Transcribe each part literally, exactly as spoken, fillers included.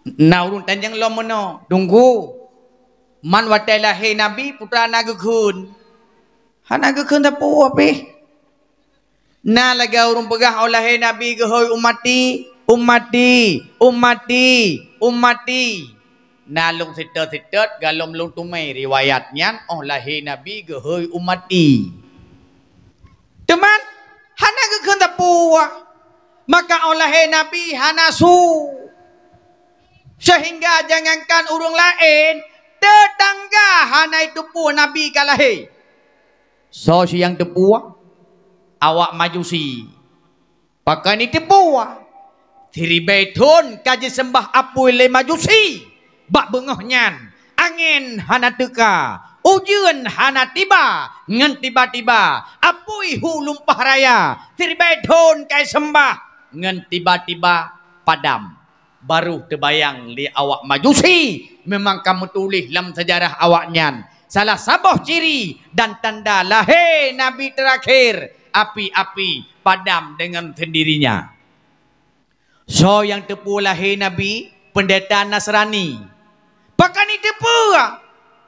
Na ureuëng tanyong lom meunoe, "Teungku, man watée lahé Nabi peue teuma na geukheun?" "Hana geukheun sapeue pih." Na lagée ureuëng peugah óh lahé Nabi geuhôi ummati, ummati, ummati, ummati. Na lôn seutôt-seutôt gohlom lôn teumé riwayat nyan óh lahé Nabi geuhôi ummati. Teuma hana geukheun sapeue, maka óh lahé Nabi hana su, seuhingga jangankan ureuëng laén, teutangga hana jiteupeue Nabi ka lahé. Soe nyang teupeue? Awak Majusi. Pakon jiteupeue? Siribée thon ka jiseumbah apui lé Majusi. Bak beungoh nyan, angén hana teuka, ujeuen hana tiba, ngon tiba-tiba apui hu lumpah raya siribée thon ka jiseumbah, ngon tiba-tiba padam. Barô teubayang lé awak Majusi, memang ka meutuléh lam seujarah awaknyan, salah saboh ciri dan tanda lahé Nabi teurakhir, api-api padam deungon seundirinya. Soe nyang teupeue lahé Nabi? Peundeta Nasrani. Pakon jiteupeue?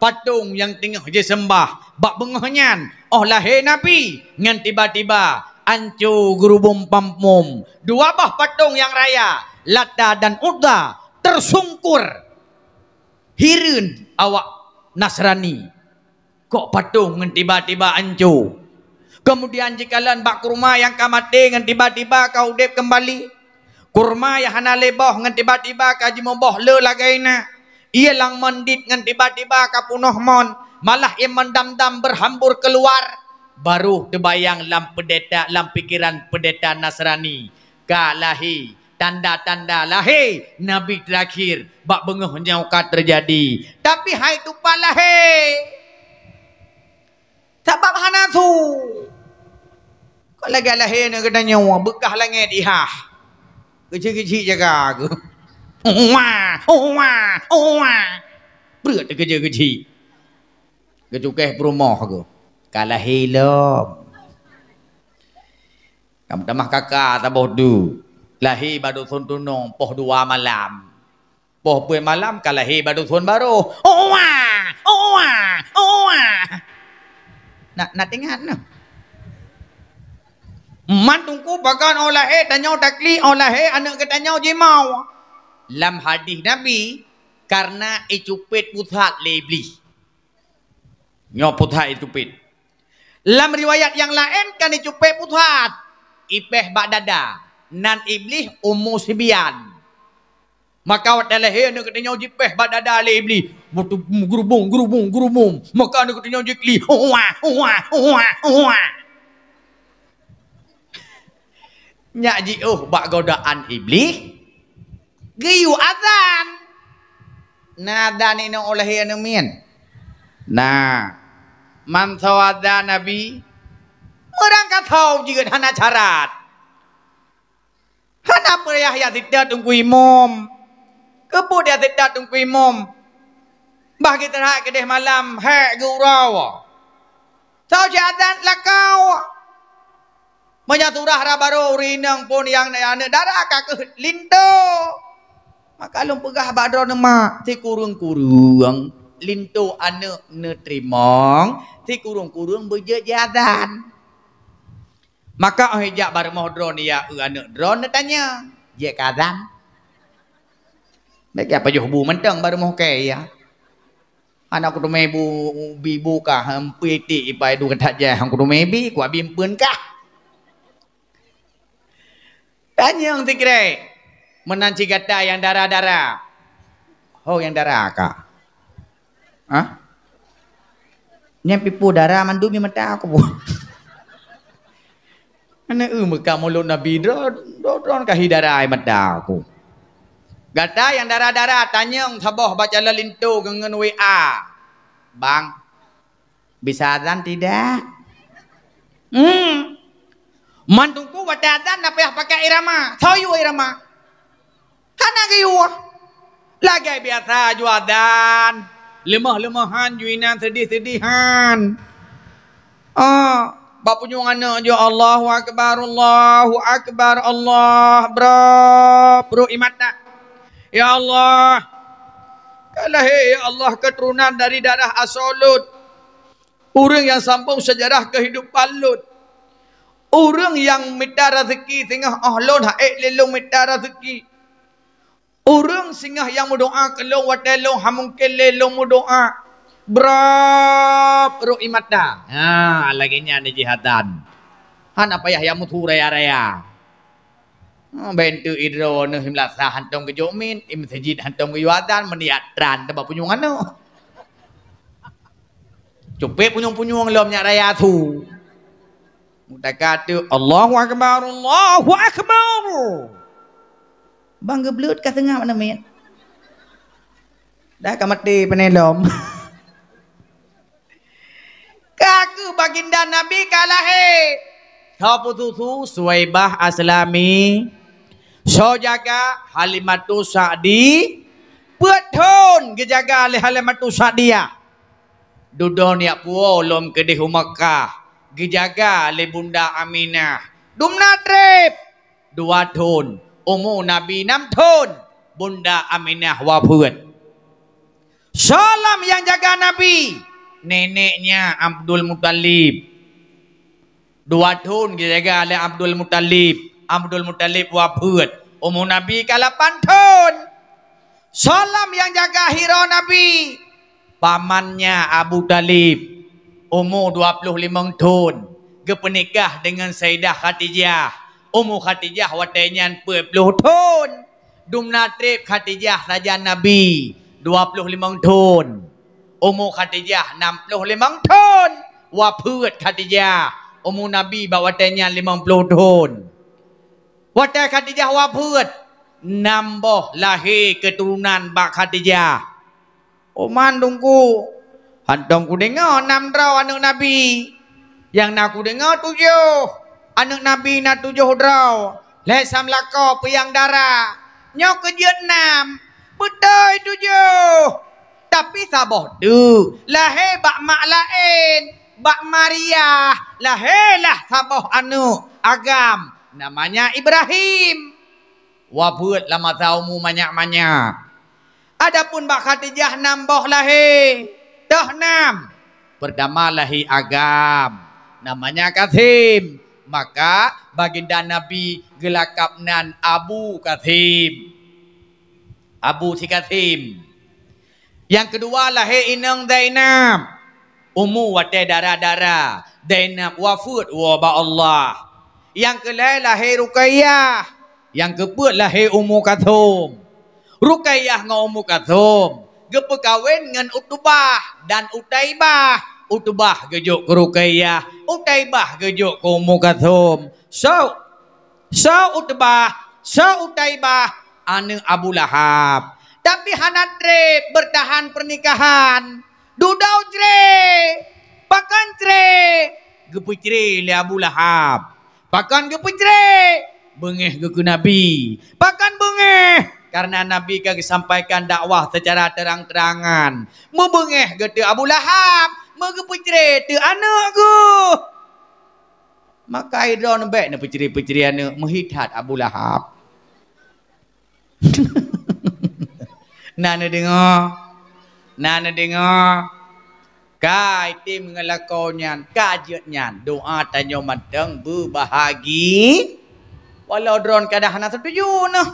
Patong nyang teungoh jiseumbah bak beungoh nyan óh lahé Nabi, ngon tiba-tiba anco geurubum pampom. Dua boh patong nyang raya, Lata dan Uzza, teusungkur. Hireuen awak Nasrani, kok patong ngon tiba-tiba anco. Keumudian jikalon bak kurma nyang ka maté ngon tiba-tiba ka udeb keumbali. Kurma nyang hana lé boh ngon tiba-tiba ka jimuboh le lagée na. Ié lam mon dit ngon tiba-tiba ka peunoh mon, malah ié mon dam-dam beuhambor keuluar. Barô teubayang lam peundeta, lam pikeran peundeta Nasrani, ka lahé, tanda-tanda lahé Nabi teurakhir bak beungoh nyoe ka teujadi. Tapi hai tupat lahé. Sabab hana su. Kok lagée lahé aneuk geutanyoe, beukah langét ihah. Geuchik-geuchik jaga geuh. Uwa, uwa, uwa. Breuet teukeujeuet geuchik. Geucukéh peurumoh geuh. Ka lahé lom. Ka meutamah kaka saboh du. Lahé bak dusun tunong poh dua malam. Poh peuet malam ka lahé bak dusun barô. Owa! Owa! Owa! Na, na teuingat na. Man teungku pakon óh lahé tanyoe takli, óh lahé aneuk geutanyoe jimau. Lam hadih Nabi, karena icupet pusat lé Iblih. Nyoe pusat icupet. Lam riwayat nyang laén kan icupet pusat, ipéh bak dada, nan Iblih umu sibian. Maka watée lahé aneuk geutanyoe jipéh bak dada lé Iblih, gurubong, gurubong, gurubong. Maka aneuk geutanyoe jikli, huwa, huwa, huwa, huwa. Nyak jiôh bak godaan Iblih, geuyue azan. Na azan inong óh lahé aneuk miet? Na. Man soe azan Nabi? Meurangkasoe jeuet hana syarat. Hana peue yah seutôt teungku imum. Keupeue yah seutôt teungku imum? Bah geuteurak keudeh malam, hék geuuroe. Soe cit azan lakoe. Meunyoe surah ra barô ureuëng inong phon nyang aneuk dara ka keuh linto. Maka lôn peugah bak droeneuh mak, sikureueng-kureueng linto aneuk neuteurimong, sikureueng-kureueng beujeuet jiazan. Maka óh ijak bak rumoh droeneuh ya eu aneuk droeneuh neutanyong, "Jeuet keu azan?" Bèk ka pajoh bu mantong bak rumoh kèe ya. Hana kuteumé bu, bi bu kah, heumpui tik ipai du ka that jai, hana kuteumé bi, kuabi eumpeuen kah. Tanyong sikrek, meunan cit gata nyang dara-dara. Ho nyang dara ka? Hah? Nyan pipu dara mandum di mata aku. Aneuk eu meuka mulod Nabi droe, droe, droe ka hi dara ai mata aku. Gata nyang dara-dara tanyong saboh baca lalinto ngon W A. Bang, bisa azan tidak? Hmm. Man teungku watèe azan na payah pakai irama. Soe yue irama? Hana geuyue. Lagèe biasa ju azan. Leumoh-leumohan ju inan seudeh-seudeh han. Ah, bak punyueng aneuk ju Allahu Akbar, Allahu Akbar, Allah, bro, bro, imat tak? Ya Allah, ka lahé, ya Allah, keuturonan dari darah asoe lôn. Ureuëng nyang sambông seujarah keuhidupan lôn. Ureuëng nyang mita raseuki singoh óh lôn ha'ék lé lôn mita raseuki. Ureuëng singoh nyang meudoá keu lôn watée lôn hana mungken lé lôn meudoá. Brab rôk ié mata. Ha, lagée nyan jih adan. Hana payah nyang meusu raya-raya. Ha, bèk teuk idroe neuh meulasa hántom geujok miet, i meuseujid hántom geuyue adan, meuniat tran teuba punyueng aneuëk. Cupet punyueng-punyueng lom nyak raya su. Mutaka teuk, "Allahu Akbar, Allahu Akbar." Bang geubleut ka seungab aneuk miet. Dah ka maté peunelom. Ka keuh baginda Nabi ka lahé. Soe peususu? Suwaibah Aslami. Soe jaga? Halimatus Sa'di. Peuet thon geujaga lé Halimatus Sa'diyah. Dudoe nyak puwoe lom keudeh u Makkah, geujaga lé Bunda Aminah. Dumna treb dua thon, umu Nabi nam thon, Bunda Aminah wafeuet. Soe lom nyang jaga Nabi? Neneknya Abdul Muthalib. Dua thon geujaga lé Abdul Muthalib. Abdul Muthalib wafeuet, umu Nabi ka lapan thon. Soe lom nyang jaga hiroe Nabi? Pamannya Abu Thalib, umu dua ploh limong thon, geupeunikah deungon Saidah Khadijah. Umu Khadijah watée nyan peuet ploh thon. Dumna treb Khadijah sajan Nabi, dua ploh limong thon. Umu Khadijah nam ploh limong thon. Wafeuet Khadijah. Umu Nabi bak watée nyan limong ploh thon. Watée Khadijah wafeuet, nam boh lahé keuturonan bak Khadijah. "Oh man, Teungku, hántom kudeungoe nam droe aneuk Nabi. Nyang na kudeungoe tujoh, aneuk Nabi na tujoh droe, lhée sam lakoe peue nyang dara. Nyoe keuh jeuet nam, beutôi tujoh. Tapi saboh teuk lahé bak mak laén, bak Maria lahé lah saboh aneuk agam, namanya Ibrahim." Wafeuet lam masa umu manyak-manyak. Adapun bak Khadijah nam boh lahé, toh nam. Peurtama lahé agam, namanya Kasim. Maka baginda Nabi geulakab nan Abu Kasim. Abu si Kasim. Nyang keudua lahé inong Zainab. Umu watée dara-dara, Zainab wafeuet woe bak Allah. Nyang keulhée lahé Ruqayyah. Nyang keupeuet lahé Ummu Kalsum. Ruqayyah ngon Ummu Kalsum geupeukawen ngon Utbah dan Utaibah. Utbah geujok keu Ruqayyah, Utaibah geujok keu Ummu Kalsum. Soe? Soe Utbah, soe Utaibah? Aneuk Abu Lahab. Tapi hana treb beurtahan peurnikahan. Dudoe cre. Pakon cre? Geupeucre lé Abu Lahab. Pakon geupeucre? Beungéh geuh keu Nabi. Pakon beungéh? Karena Nabi ka geusampaikan dakwah seucara teurang-teurangan. Meubeungéh geuh teuk Abu Lahab, meugeupeucre teuk aneuk geuh. Maka droeneuh bék neupeucre-peucre aneuk, meuhí that Abu Lahab. Na neudeungoe? Na neudeungoe? Ka item ngon lakoe nyan, ka jeuet nyan, doa tanyoe mantong beubahagi. Walau droeneuh kadang hana seutuju neuh.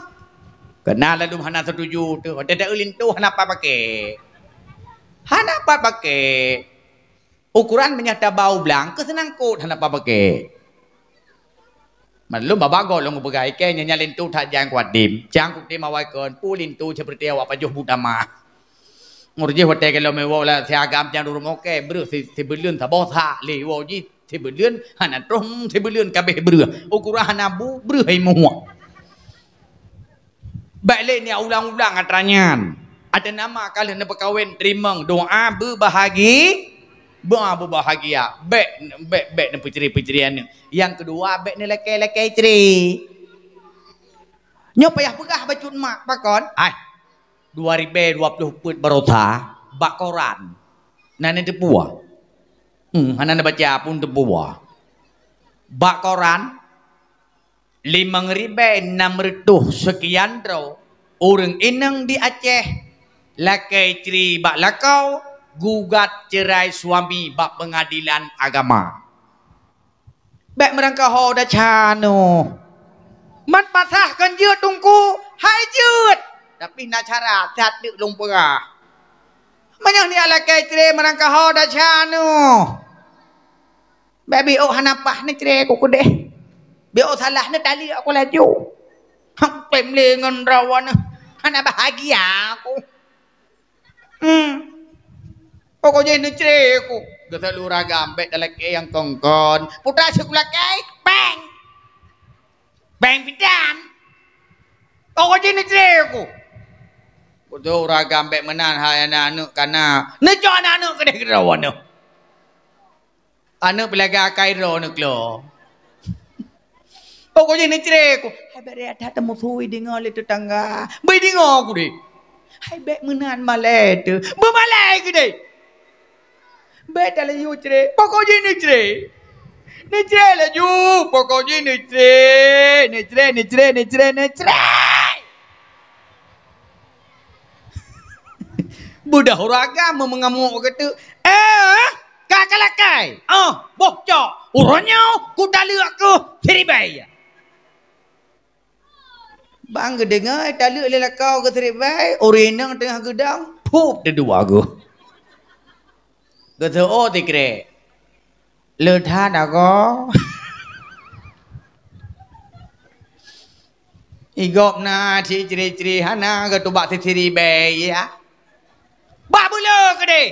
Keunan ladum hana seutuju teuh, watée ta-eu linto hana pat paké. Hana pat paké. Ukoran meunyoe tabau blang keu seunangkot hana pat paké. Malum babah goe lôn geupeugah ikée nyan, nyan linto that jang kuatem. Cang kutem awai kon, peue linto seperti awak pajoh bu tamah. Ngur jih watée keu lôn meuwoe lam siagam nyang rumoh kée breuh si-, sibeuleuen saboh sak lé woe jih sibeuleuen hana troh, hmm, sibeuleuen kabeh breuh. Ukoran hana bu, breuh hai muek. Bék lé neuulang-ulang atra nyan. Atra nama ka lheueh neupeukawen teurimong doa beubahagi, doa beubahagia. Bék, bék, bék neupeucre-peucre aneuk. Nyang keudua, bék neulakée-lakée cre. Nyoe payah peugah bacut mak pakon? Hai, dua ribée dua ploh peuet barosa bak koran. Na neuteupeue? Hmm, hana neubaca pun teupeue. Bak koran, limong ribée nam reutôh seukian droe Ureuëng inong di Aceh, lakée cre bak lakoe, gugat cerai suami bak peungadilan agama. Bék meurangkaho desya nyoe. Man pasah kon jeuet Teungku, hai jeuet. Tapi na cara that deuk lôn peugah. Meunyoe neujak lakée cre meurangkaho desya nyoe. Bék biôh hana paih neucre ku keudeh. Biôh salah neutali aku laju. Hang tem lé ngon droeneuh. Hana bahagia aku. Hmm. Pokok jih neucre ku. Gata lurah gambek talakée nyang kongkon. Putra sekolah kai, peng. Peng pidan. Pokok jih neucre ku. Beutôi uragam bék meunan hai aneuk-aneuk kana. Neucok aneuk-aneuk keudeh keudroe nyoe. Aneuk peulaga akai droe neuklok. Pokok jih neucre ku. Hai bék raya that teumusu deungoe lé teutangga. Beudeungoe ku deh. Hai bék meunan malée teuh. Beumalée keudeh. Bék talaju cre. Pokok jih neucre. Neucre laju. Pokok jih neucre. Neucre, neucre, neucre, neucre. Beudah uragam meungamok keu teuk. Eh, ka kalakai. Oh, boh cok. Uroe nyoe kutaleuek keuh siribée. Bang geudeungoe taleuek lé lakoe keu siribée, ureuëng inong teungoh geudong, phup teudua geuh. Geuseuôt sikrek. Le that agoe. Igop na cit cre-cre hana geutubak sisiribée ya. Bah buleue keudeh.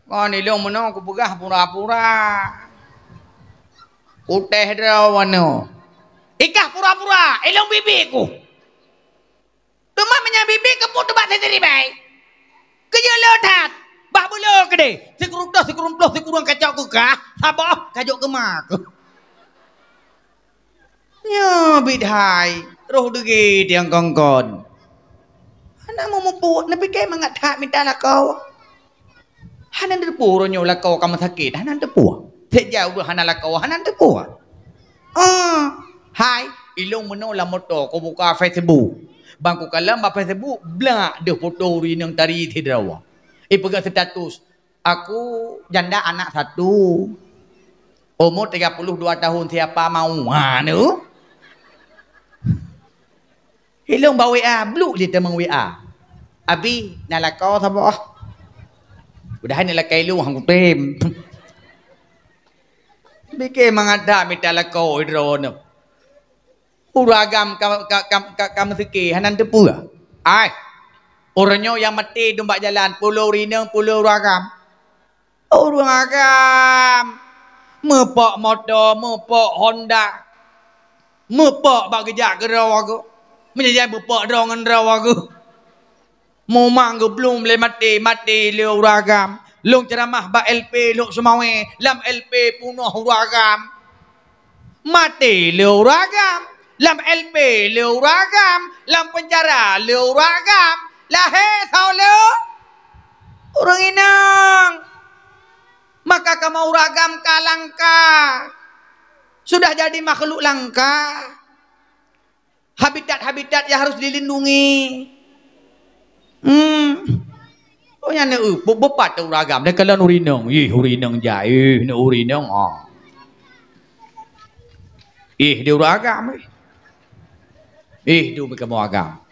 Ngon ilong meunoe kupeugah pura-pura. Kutéh droe nyoe. Ikah pura-pura, ilong bibi ku. Teuma meunyoe bibi keupeue teuba sisiribée. Keujeuet le that. Bah buleue keudeh. Sikureueng toh, sikureueng ploh, sikureueng kacok keukah. Saboh kajok keuma keuh. Nyoe bit hai, roh deugé tiang kongkon. Hana meumupuet, neupike mangat that mita lakoe. Hana neuteupeue uroe nyoe lakoe ka meusakét, hana neuteupeue. Sejak uroe hana lakoe, hana neuteupeue. Ah, hai, ilong meunoe lam moto kubuka Facebook. Bang kukalon bak Facebook, blak deuh foto ureuëng inong tari sidroe. Ipeugah status, "Aku janda anak satu. Umur tiga puluh dua tahun, siapa mau?" Ha, tu. Ilong bak W A, bluk jih teumong W A. "Abi, na lakoe saboh." Padahai na lakée ilong hang kutem. Bike mangat that mita lakoe droeneuh. Ureuëng agam ka, ka, ka, ka, ka meuseuké, hana neuteupeue. Ai, ureuëng nyoe nyang maté dum bak jalan, peue le ureuëng inong, peue le ureuëng agam. Ureuëng agam, meupok moto, meupok Honda, meupok bak geujak keudroe geuh, meujak meupok droe ngon droe geuh. Mumang geublum lé maté, maté lé ureuëng agam. Lôn ceuramah bak L P Lhokseumawe, lam L P peunoh ureuëng agam. Maté lé ureuëng agam, lam L P lé ureuëng agam, lam peunjara lé ureuëng agam, lahé soe lé ureuëng inong. Maka kamoe ureuëng agam ka langka. Sudah jadi makhluk langka. Habitat-habitat yang harus dilindungi. Hmm. Oh, nyan, eh, be-, bepat ureuëng agam. Dan kalau ureuëng inong, ih, ureuëng inong jai, ih, ni ureuëng inong, ah. Ih, di ureuëng agam, eh. Ih, di umi kamoe agam.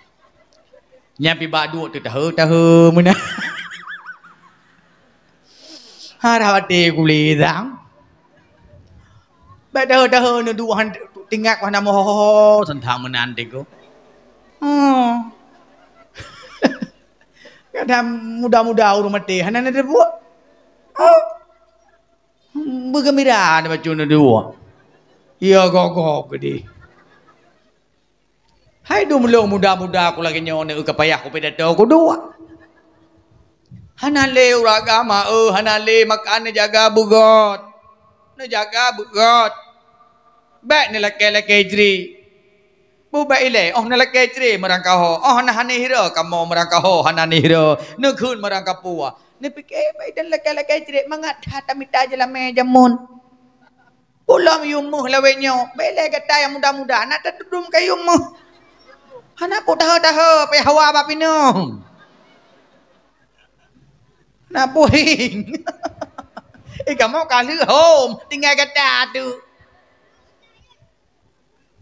Nyan pi bak duek tu tahe-tahe meunan. Harap até kulé dang. Bak dahô-dahô neuduek han, tingak hana meuho-ho, santang meunan teuh. Hmm. Kadang muda-muda ureuëng maté, hana neuteupeue. Oh. Beugeumbira neubacut neuduek. Ya gogob keudeh. Hai dum lôn muda-muda ku lagée nyoe neu ka payah kupidato kuduek. Hana lé ureuëng agam, eh, hana lé, maka neujaga beugöt. Neujaga beugöt. Bék neulakée-lakée jri. Bubak ilée, oh neulakée jri meurangkaho, oh na hana hira kamoe meurangkaho, hana nihira, neukheun meurangkapeue. Neupike bék dan lakée-lakée jri mangat that tamita jeulamé jameun. Ulôn yum méuh lawét nyoe, bék lé gata nyang muda-muda na tatudum keu yum méuh. Hana peue tahe-tahe, payah hawa bak pineung. Na puing. Eh, kamoe ka lheueh hom, tinggai gata tu.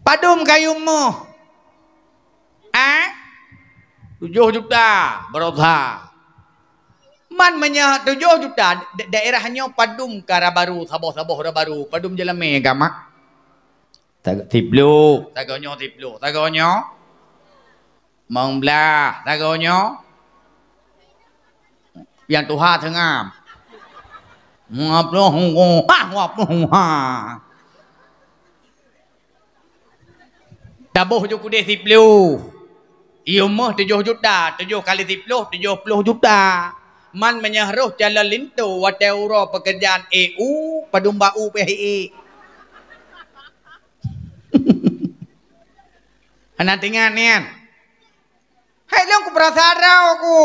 Padum kayue moh? Ah? Tujoh juta baroesa. Man meunyoe tujoh juta, da-, daerah nyoe padum ka rot baru, saboh-saboh rot baru, padum jeulamé ka mak? Tag-, siploh, sagoe nyoe siploh, sagoe nyoe limong blaih, sagoe nyoe nyang tuha seungab. Lima ploh, ha, lima ploh, ha. Taboh ju keudeh siploh. Yue moh tujoh juta, tujoh kali siploh, tujoh ploh juta. Man meunyoe roh calon linto watée uroe peukeurjaan E U, padum bak u pih ék. Hana teuingat nyan. Hai lôn kupeurasa droe ku.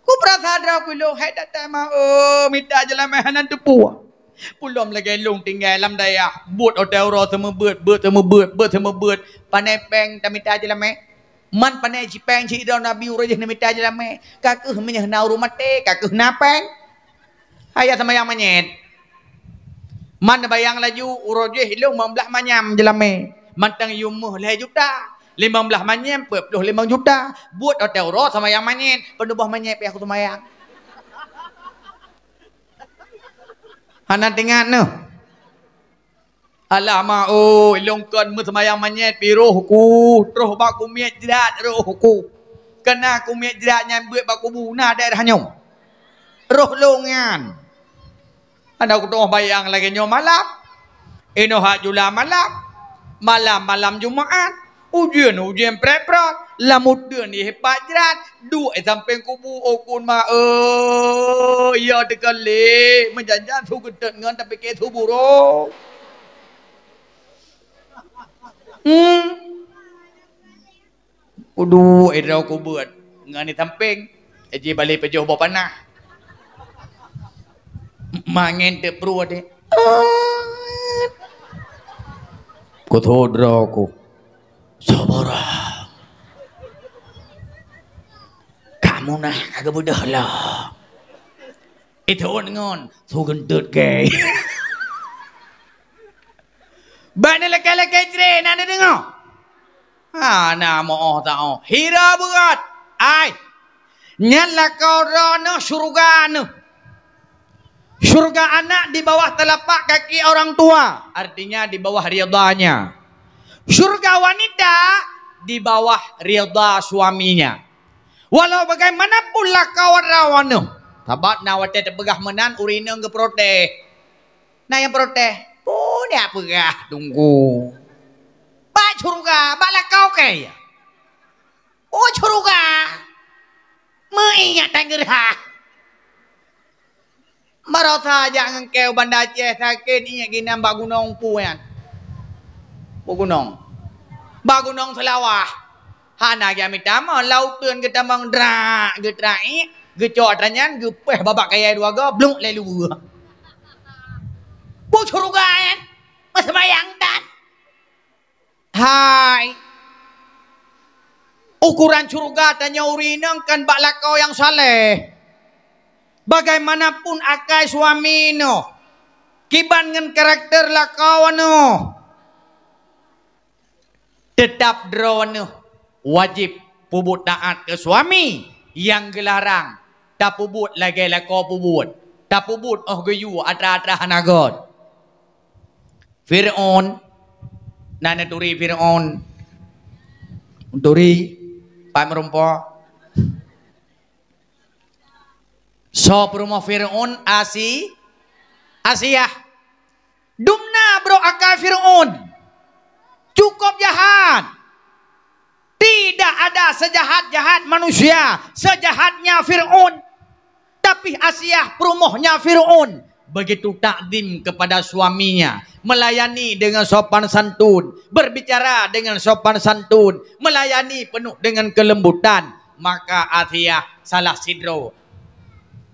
Kupeurasa droe ku lôn, hai that-that ma, oh, mita jeulamé hana teupeu. Pulom lagée lôn tinggai lam dayah, buet watée uroe seumeubeuet, beuet seumeubeuet, beuet seumeubeuet. Pané péng tamita jeulamé. Man pané cit péng cit droe Nabi uroe jih neumita jeulamé. Ka keuh meunyoe na ureuëng maté, ka keuh na péng. Hai ya seumayang manyét. Man neubayang laju, uroe jih lôn limong blaih manyam jeulamé. Mantong yue moh lhée juta. Limong blaih manyam, peuet ploh limong juta. Buet watée uroe seumayang manyét. Peuneuboh manyét pih aku seumayang. Hana teuingat neuh. Alah ma, oh, ilôn kon meuseumayang manyét pih roh ku, troh bak kumiet jrat roh ku. Keureuna kumiet jrat nyan beuet bak kubu na daerah nyoe. Roh lôn nyan. Hana kuteumé bayang lagée nyoe malam. Inoe hak jula malam. Malam, malam Jumaat. Ujeuen, ujeuen prét-prét. Lam uteuen ié pat jrat. Duek sampéng kubu, oh kun ma, eh, ya teuka lé. Meujan-jan su geutot ngon tapike su burông. Hmm. Kuduek droe ku beuet ngon di sampéng, jih balé peujoh boh panah. Mangén teuk pruet deh. Kutho droe ku. Sabarang. Kamu nah ka geubeudôh lom. Ithon ngon su geunteut gei. Bak neulakée-lakée jreh na neudeungoe? Hana meuoh taoh. Hira beurat. Ai. Nyan lakoe droeneuh syeuruga neuh. Syeuruga anak di bawah telapak kaki orang tua, artinya di bawah ridhanya. Syeuruga wanita di bawah ridha suaminya. Walau bagaimanapun lakoe droeneuh, sabab na watée teupeugah meunan ureuëng inong geuprotes. Na nyang protes, "Peue neujak peugah Teungku? Bak syeuruga, bak lakoe keu ya? Oh syeuruga, meuingat tan geurhah." Baroesa jak ngon kée u Banda Aceh sakét, ingat ginan bak gunong peue nyan. Peue gunong? Bak gunong Seulawah. Hana geumita meuh, lam uteuen geutamong drak, geutrak ié, geucok atra nyan, geupéh babah kayée dua goe, bluk lé luweue. Peue syeuruga nyan? Meuseumayang tan. Hai, ukoran syeuruga tanyoe ureuëng inong kan bak lakoe nyang saleh. Bagaimanapun akai suami neuh, kiban ngon karakter lakoe neuh, teutab droeneuh wajéb peubuet taát keu suami nyang geularang, tapeubuet lagée lakoe peubuet, tapeubuet óh geuyue atra-atra hana göt. Fir'aun, na neuturi Fir'aun. Turi, pat meureumpok. Soe peurumoh Fir'aun? Asi-, Asiah. Dumna brok akai Fir'aun. Cukup jahat. Tidak ada sejahat-jahat manusia, sejahatnya Fir'aun. Tapi Asiah, peurumohnya Fir'aun, begitu takzim kepada suaminya, melayani dengan sopan santun, berbicara dengan sopan santun, melayani penuh dengan kelembutan. Maka Asiah salah sidroe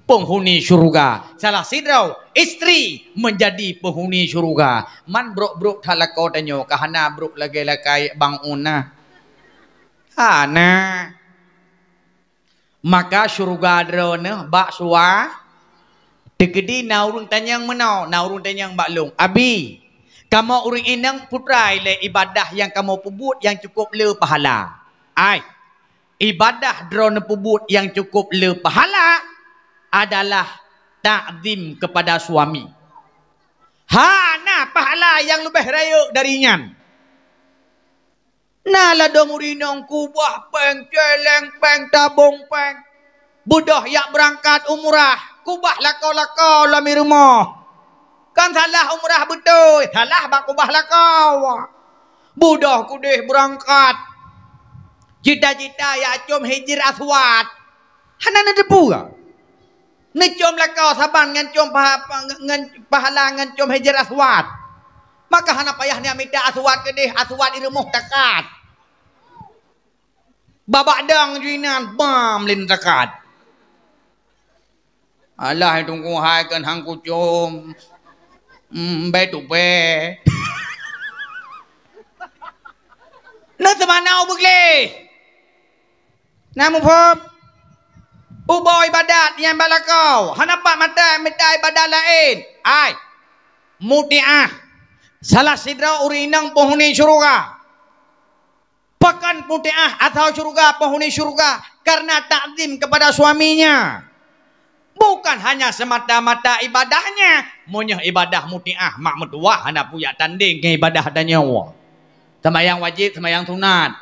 penghuni syurga, salah sidroe istri menjadi penghuni syurga. Man brok-brok that lakoe tanyoe, ka hana brok lagée lakai bang una. Hana. Maka syeuruga droeneuh bak sua-, teukeudi na ureuëng tanyong meunoe, na ureuëng tanyong bak lôn, "Abi, kamoe ureuëng inong peue treuk lé ibadah nyang kamoe peubuet nyang cukup le pahala?" Ai, ibadah droeneuh peubuet nyang cukup le pahala adalah takzim kepada suami. Hana pahala nyang leubeh rayeuk dari nyan. Na ladôm ureuëng inong kubah péng, céléng péng, tabong péng. Beudôh jak beurangkat umrah, kubah lakoe-lakoe lam rumoh. Kan salah umrah beutôi, salah bak kubah lakoe. Beudôh keudeh beurangkat. Cita-cita jak com Hajar Aswad. Hana neuteupeue. Neucom lakoe saban ngon com paha-, pa-, ngon pahala ngon com Hajar Aswad. Maka hana payah neumita Aswad keudeh, Aswad di rumoh takat. Babak dang ju inan, bam lé takat. Alah, hai Teungku, hai keunan han kucom. Hmm, bai tupée. Neuteumana u beugleh. Na muphom? Ubak ibadat nyang bak lakoe, hana pat mata mita ibadat laén. Ai, Mutiah, salah sidroe ureuëng inong penghuni syeuruga. Pakon Mutiah atau syeuruga penghuni syeuruga? Karena takzim kepada suaminya. Bukan hanya semata-mata ibadahnya. Meunyoe ibadah Mutiah mak meutuwah hana peue jak tandeng ngon ibadah tanyoe. Seumayang wajéb, seumayang sunat.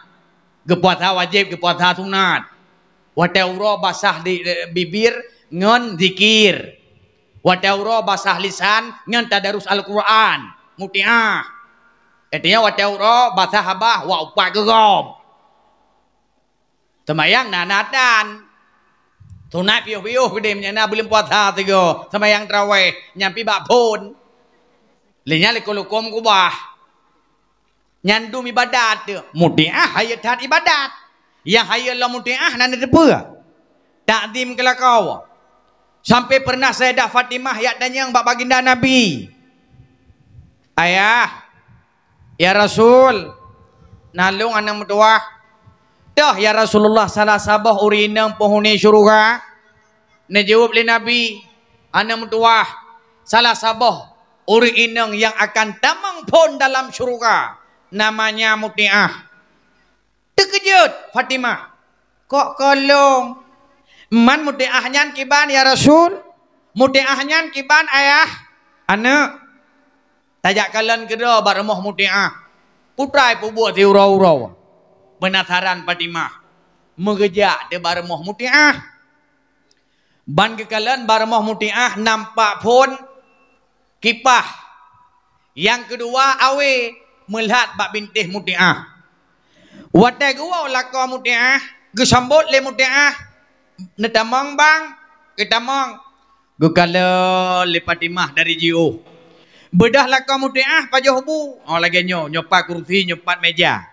Geupuasa wajéb, geupuasa sunat. Watée uroe basah di, eh, bibir ngon zikir. Watée uroe basah lisan ngon tadarus Al-Qur'an. Mutiah. Artinya watée uroe basah babah wak upat geugob. Seumayang na-na tan. Sunat piôh-piôh keudeh meunyoe na buleuen puasa sigoe. Seumayang taraweh nyang pih bak phon. Lé nyan likot-likot kubah. Nyan dum ibadat teuh. Mutiah hayeue that ibadat. Nyang hayeue lom Mutiah na neuteupeue. Takzim keu lakoe. Sampai pernah Sayyidah Fatimah jak tanyong bak baginda Nabi, "Ayah, ya Rasul, na lôn aneuk meutuwah. Toh ya Rasulullah salah saboh ureuëng inong penghuni syeuruga?" Neujaweueb lé Nabi, "Aneuk meutuwah, salah saboh ureuëng inong nyang akan tamong phon dalam syeuruga, namanya Mutiah." Teukeujot Fatimah, "Kok kon lôn? Man Mutiah nyan kiban, ya Rasul? Mutiah nyan kiban, Ayah?" "Aneuk, tajak kalon keudroe bak rumoh Mutiah. Peue treuk peubuet siuroe-uroe?" Penasaran Fatimah. Meugeujak teuh bak rumoh Mutiah. Ban geukalon bak rumoh Mutiah nampak phon, kipah. Nyang keudua awe meulat bak bintéh Mutiah. Watée geuwoe lakoe Mutiah, geusambot lé Mutiah, "Neutamong, Bang?" "Geutamong." Geukalon lé Fatimah dari jiôh. Beudôh lakoe Mutiah pajoh bu. Oh, lagée nyoe, nyoe pat kursi, nyoe pat méja.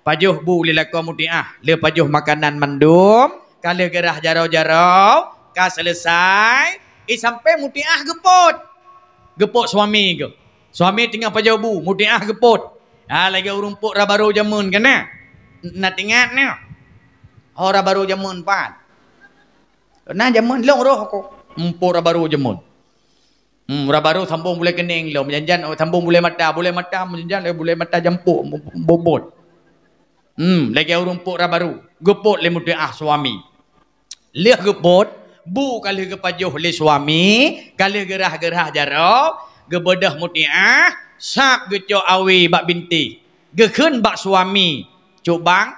Pajoh bu lé lakoe Mutiah, le pajoh makanan mandum, ka lheueh geurah jaroe-jaroe, ka seuleusai, i sampoe Mutiah geupot. Geupot suami geuh. Suami teungoh pajoh bu, Mutiah geupot. Ha, lagée ureuëng pot raba ru jameun kan na? Na teuingat na? Oh, raba ru jameun pat. Na jameun lôn roh aku. Mpot raba ru jameun. Hmm, raba ru sambong bulée keuneng lom, janjan sambong bulée mata, bulée mata, janjan bulée mata jampok, bobot. Hmm, lagée ureuëng pot raba ru, geupot lé Mutiah suami. Lheueh geupot, bu ka lheueh geupajoh lé suami, ka lheueh geurah-geurah jaroe, geubeudôh Mutiah, sab geucok awe bak bintéh. Geukheun bak suami, "Cok bang,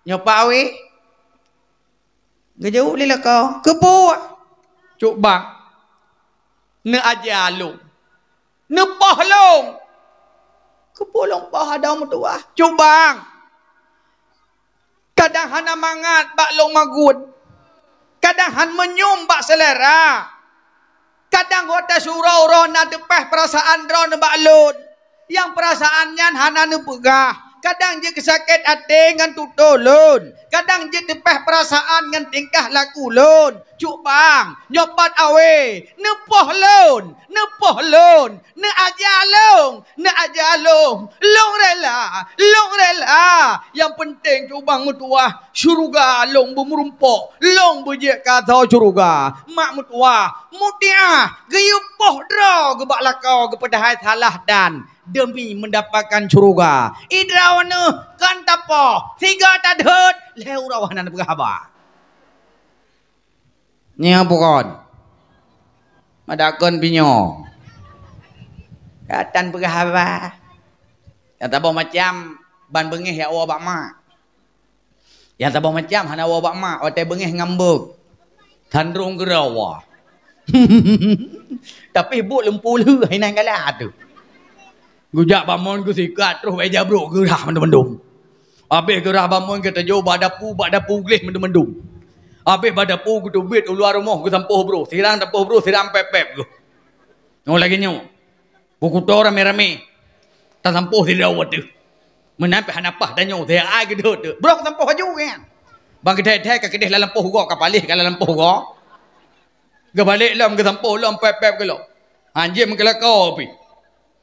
nyoe pat awe?" Geujaweueb lé lakoe, "Keubuet." "Cok bang, neuaja lôn, neupoh lôn." "Keupeue lôn poh adoe meutuwah?" "Cok bang, kadang hana mangat bak lôn magun, kadang han meunyum bak seulera, kadang watée siuroe-uroe na teupeh peurasaan droeneuh bak lôn. Nyang peurasaan nyan hana neupeugah, Kadang jeuet sakét até ngon tutoe lôn. Kadang jeuet teupeh peurasaan ngon tingkah laku lôn. Cubang, nyoe pat awé, neupoh lôn, neupoh lôn, neuaja lôn, neuaja lôn. Lôn rela, lôn rela. Nyang peunteng cubang meutuwah, syeuruga lôn beumeurumpok, lôn beujeuet ka asoe syeuruga. Mak meutuwah, mutiah, geuyue poh droe geuh bak lakoe geupeudahai salah dan demi mendapatkan syeuruga. Idroe neuh kon tapoh, sigoe tadhôt, lhée uroe hana neupeugah haba. Nyoe bukon. Madakon binyoe. Katan peugah haba. Nyang saboh macam ban beungéh jak woe bak mak. Nyang saboh macam hana woe bak mak, watée beungéh ngambek. Tandrong geurawa. Tapi buet lempu lheueh inan galak tu. Geujak bamon geusikat troh bak ija brok geurah mandum-mandum. Abéh geurah bamon geuteujoh bak dapu, bak dapu gleh mandum-mandum. Abéh bak dapu geuteubiet u luwa rumoh geusampôh broh, sirang sampôh broh, sirang pép-pép geuh. Nyoe lagée nyoe. Beukuto ramé-ramé. Tasampôh sidroe teuh. Meunan pih hana paih tanyoe, teuh ai geudeuh teuh. Broh sampôh aju nyan. Bang geudeh-deh ka keudeh lam lampôh gob, ka paléh ka lam lampôh gob. Geubalek lom geusampôh lom pép-pép geulok. Hanjeuet meukeulakau pih.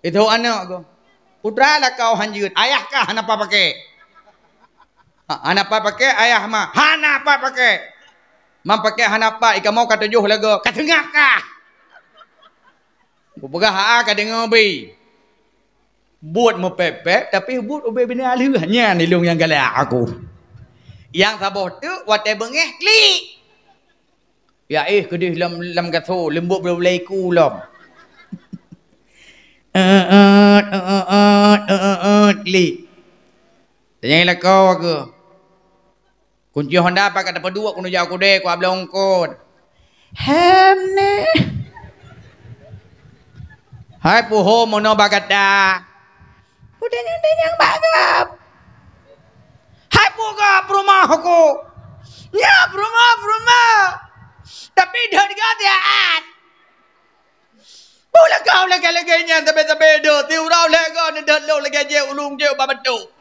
Itu aneuk geuh. Putra lakau hanjeuet, ayah kah hana pakai. Ha, hana pakai ayah ma. Hana pakai. Mam pakai hana pat, ikamoe ka tujoh lagoe. Ka seungab kah? Kupeugah, "Aa, ka deungoe, Bi." Buet meupép-pép, tapi buet ubé binéh aleuh. Nyan ilong nyang galak aku. Nyang saboh teuk watée beungéh klik. Ya éh keudeh lam, lam gasoe, leumbot beulai-beulai iku lom. Eut, eut, eut, eut, eut, klik. Tanyong lakoe aku. Kunci Honda pakat tapeuduek keuneuk jak u keudè, ku abloe eungkôt. Hem neh. Hai puho meunoe bak gata. Udeh nyang deh nyang bak gab. Hai puho peurumoh aku. Nya peurumoh, peurumoh. Tapi dot gata at. Ulôn kau lagée-lagée nyan sabe-sabe deuh, siuroe lhée goe neudeuh lôn lagée jih ulôn jeuet bak batuk.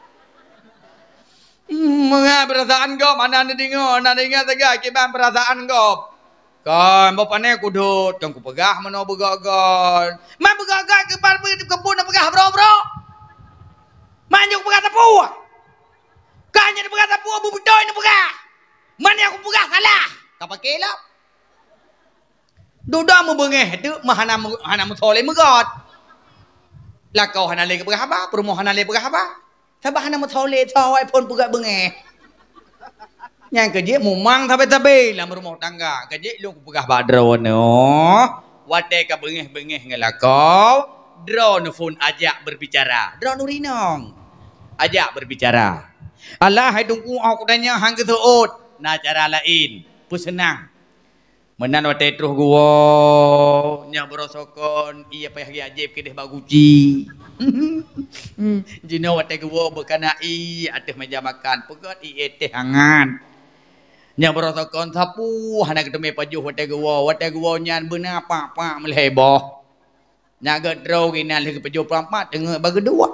Hmm, meungai peurasaan gob hana neudeungoe, na deungoe sagai kiban peurasaan gob. Kon, boh pané kudhôt, kon kupeugah meunoe beugot-got. Man beugot-got keuban beu-, keupeue neupeugah brok-brok. Man nyoe kupeugah sapeue. Ka nyoe neupeugah sapeue, beubeutôi neupeugah. Man nyang kupeugah salah, ka paké lom. Dudoe meubeungéh teuk meuhana meu-, hana meusoe lé meugot. Lakoe hana lé geupeugah haba, peurumoh hana lé peugah haba. Sabab hana meusoe lé, soe phon peugah beungéh. Nyang keujeuet mumang sabe-sabe lam rumoh tangga. Keujeuet lôn kupeugah bak droeneuh, watée ka beungéh-beungéh ngon lakoe, droeneuh phon ajak berbicara. Droeneuh rinong. Ajak berbicara. Alah hai Teungku, oh kutanya hang geuseuôt. Na cara laén. Peuseunang. Meunan watée troh geuwoe, nyoe baroe sokon, ié payah geujak jieb keudeh bak guci. Jinoe watée geuwoe beukana ié ateueh meja makan, peugét ié teh hangat. Nyoe baroe sokon sapeue hana geuteumé pajoh watée geuwoe, watée geuwoe nyan beuna pak-pak meulhée boh. Nyang geutrok inan lheueh geupeujok peureumat teungeut bak geuduek.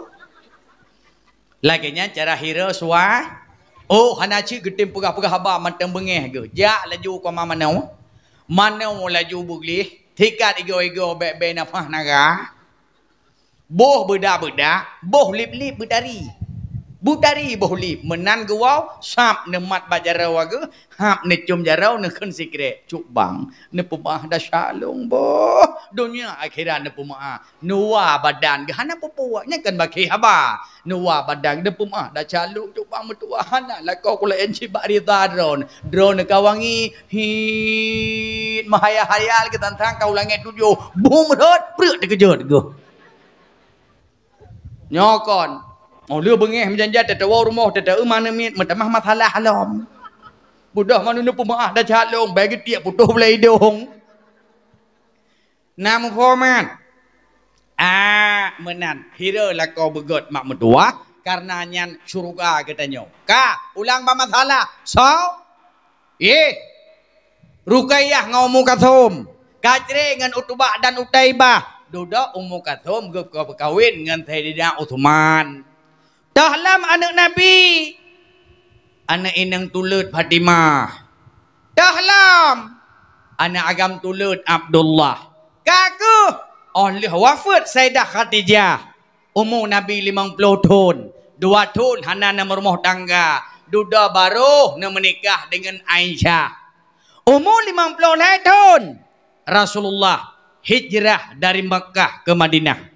Lagée nyan cara hira suah. Oh, hana cit geutem peugah-peugah haba mantong beungéh geuh. Jak laju koma manoe. Manoe laju beuglih. Sikat igoe-igoe bék-bék nafah naga. Boh beudak-beudak, boh lip-lip beutari. Beutari boh lip, meunan geuwoe, sab neumat bak jaroe geuh, hab neucom jaroe neukheun sikrek, "Cut bang, neupeumeu'ah desya lôn boh, donya akhirat neupeumeu'ah." Neuwa badan geuh hana peue-peue, nyan kan bakée haba. Neuwa badan neupeumeu'ah desya lôn, "Cut bang meutuwah hana lakoe kulaén cit bak rida droeneuh." Droeneuh ka wangi, hit, meuhayal-hayal geuh tantang ka u langét tujoh. Bum rhot, preuk teukeujot geuh. Nyoe kon. Oh, lheueh beungéh meujan-jan teuteue rumoh, teuteue mana miet, meutamah masalah lom. Beudôh manoe neupeumeu'ah desya lôn, bék geutiek putôh bulée idong. Na muphom man? Ah, meunan. Hira lakoe beugét mak meutuwah, kareuna nyan syeuruga geutanyoe. Ka, ulang bak masalah. Soe? Yeh, Ruqayyah ngon Ummu Kalsum, Kacre ngon Utbah dan Utaibah, dudoe Ummu Kalsum geupeukawén ngon Saidina Utsman. Toh lom aneuëk Nabi, aneuëk inong tuleuet Fatimah. Toh lom aneuëk agam tuleuet Abdullah. Ka kheueh, óh lheueh wafeuet Saidah Khadijah, umu Nabi limong ploh thon, dua thon hana neumeurumoh tangga, dudoe barô neumeunikah deungon Aisyah. Umu limong ploh lhée thon, Rasulullah hijrah dari Makkah ke Madinah.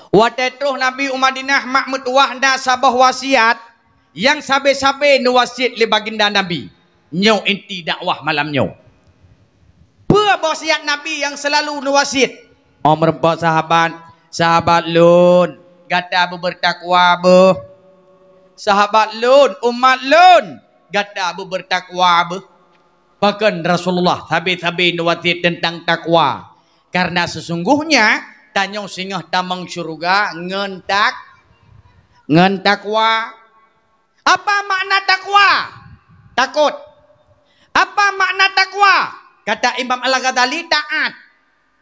Watée troh Nabi u Madinah, mak meutuwah na saboh wasiat nyang sabe-sabe neuwasiet lé baginda Nabi. Nyoe inti dakwah malam nyoe. Peue wasiat Nabi nyang seulalu neuwasiet? Óh meureumpok sahabat, "Sahabat lôn, gata beubeurtakwa beuh. Sahabat lôn, umat lôn, gata beubeurtakwa beuh." Pakon Rasulullah sabe-sabe neuwasiet teuntang takwa? Karena sesungguhnya tanyoe singoh tamong syeuruga ngon tak-, ngon takwa. Apa makna takwa? Takot. Apa makna takwa? Kata Imam Al-Ghazali, taat.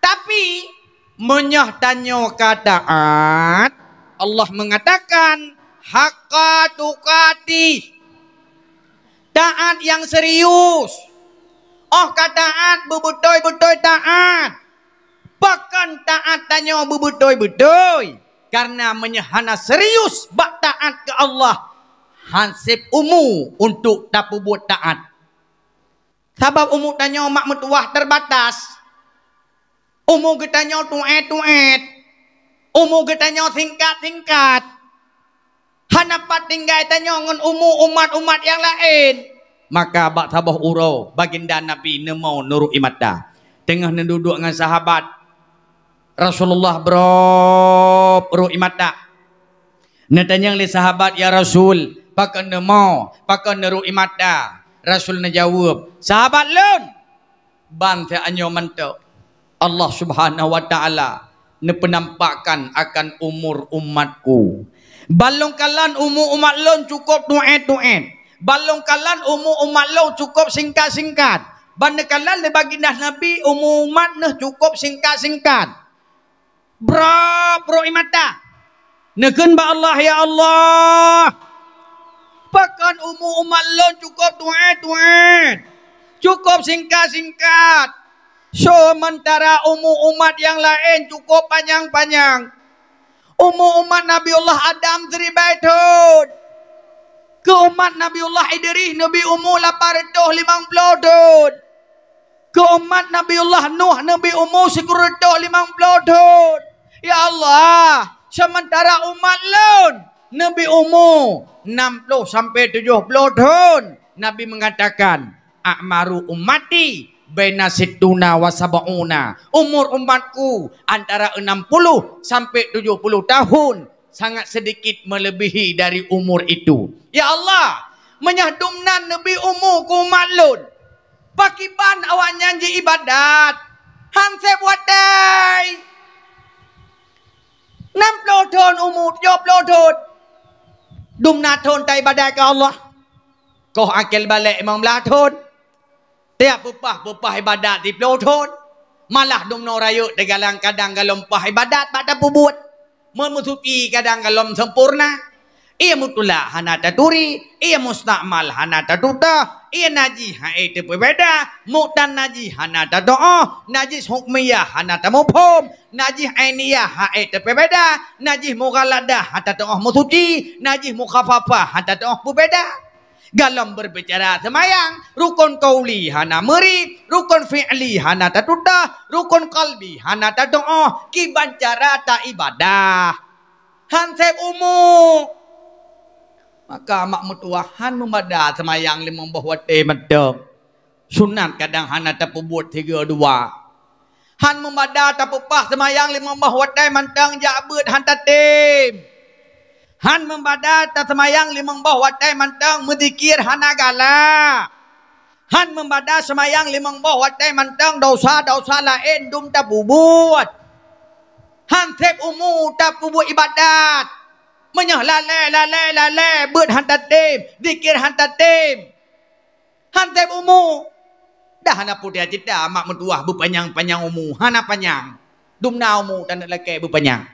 Tapi, meunyoe tanyoe ka taat, Allah mengatakan, "Haqqa tuqatih." Taat nyang serius. Óh ka taat, beubeutôi-beutôi taat. Pakon taat tanyoe beubeutôi-beutôi? Karena meunyoe hana serius bak taat keu Allah, han sép umu untuk tapeubuet taat. Sabab umu tanyoe mak meutuwah terbatas. Umu geutanyoe tuét-tuét. Umu geutanyoe singkat-singkat. Hana pat tinggai tanyoe ngon umu umat-umat nyang laén. Maka bak saboh uroe, baginda Nabi neumo neuru'i mata. Teungoh neududuek ngon sahabat, Rasulullah brôb ru'i mata. Neutanyong lé sahabat, "Ya Rasul, pakon neumo, pakon neuru'i mata?" Rasul neujaweueb, "Sahabat lôn, ban teuanyoe mantong, Allah Subhanahu wa Ta'ala neupeunampakkan akan umur umatku. Ban lôn kalon umu umat lôn cukôp tuét-tuét. Ban lôn kalon umu umat lôn cukôp singkat-singkat. Ban neukalon lé baginda Nabi umu umat neuh cukôp singkat-singkat." Brôb ru'i mata. Neukheun bak Allah, "Ya Allah, pakon umu umat lôn cukôp tuét-tuét, cukôp singkat-singkat, seumeuntara umu umat nyang laén cukôp panyang-panyang? Umu umat Nabiullah Adam siribèe thôn, keu umat Nabiullah Idris neubi umu lapan reutôh limong ploh thôn." Keu umat Nabiullah Nuh neubi umu sikureueng reutôh limong ploh thôn. Ya Allah, seumeuntara umat lôn neubi umu nam ploh sampoe tujoh ploh thôn. Nabi meungatakan, "A'maru ummati baina sittuna wa sab'una." Umur umatku antara enam puluh sampai tujuh puluh tahun. Sangat sedikit melebihi dari umur itu. Ya Allah, meunyoe dumnan neubi umu keu umat lôn, pakiban awaknyan jiibadat? Han sép watèe. Nam ploh thôn umu, tujoh ploh thôn. Dumna thôn taibadat keu Allah. Koh akhé balek limong blaih thôn. Tiep peupah-peupah ibadat siploh thôn, malah dumnoe rayeuk teugalang kadang golom pah ibadat bak tapeubuet. Meumeusuci kadang golom sempurna. Ie mutulak hana taturi, ie mustakmal hana tatutoh, ie najih han ék teupeubeda, muktan najih hana tatuoh, najih hukmiyah hana tamuphom, najih ainiyah han ék teupeubeda, najih mughaladah hana tatuoh meusuci, najih mukhafafah hana tatuoh peubeda. Golom beubicara seumayang, rukon qauli hana meuri, rukon fi'li hana tatutoh, rukon qalbi hana tatuoh, kiban cara taibadah. Han sép umu. Maka mak meutuwah han meubada seumayang limong boh watèe mantong. Sunat kadang hana tapeubuet sigoe dua. Han meubada tapeupah seumayang limong boh watèe mantong jak beuet han tatem. Han meubada taseumayang limong boh watèe mantong meuzikir hana galak. Han meubada seumayang limong boh watèe mantong desya-desya laén dum tapeubuet. Han sép umu tapeubuet ibadat. Meunyoe lalèe, lalèe, lalèe, beuet han tatem, zikir han tatem. Han sép umu. Dah hana putéh cita mak meutuwah beupanyang-panyang umu, hana panyang. Dumna umu taneuk lakèe beupanyang.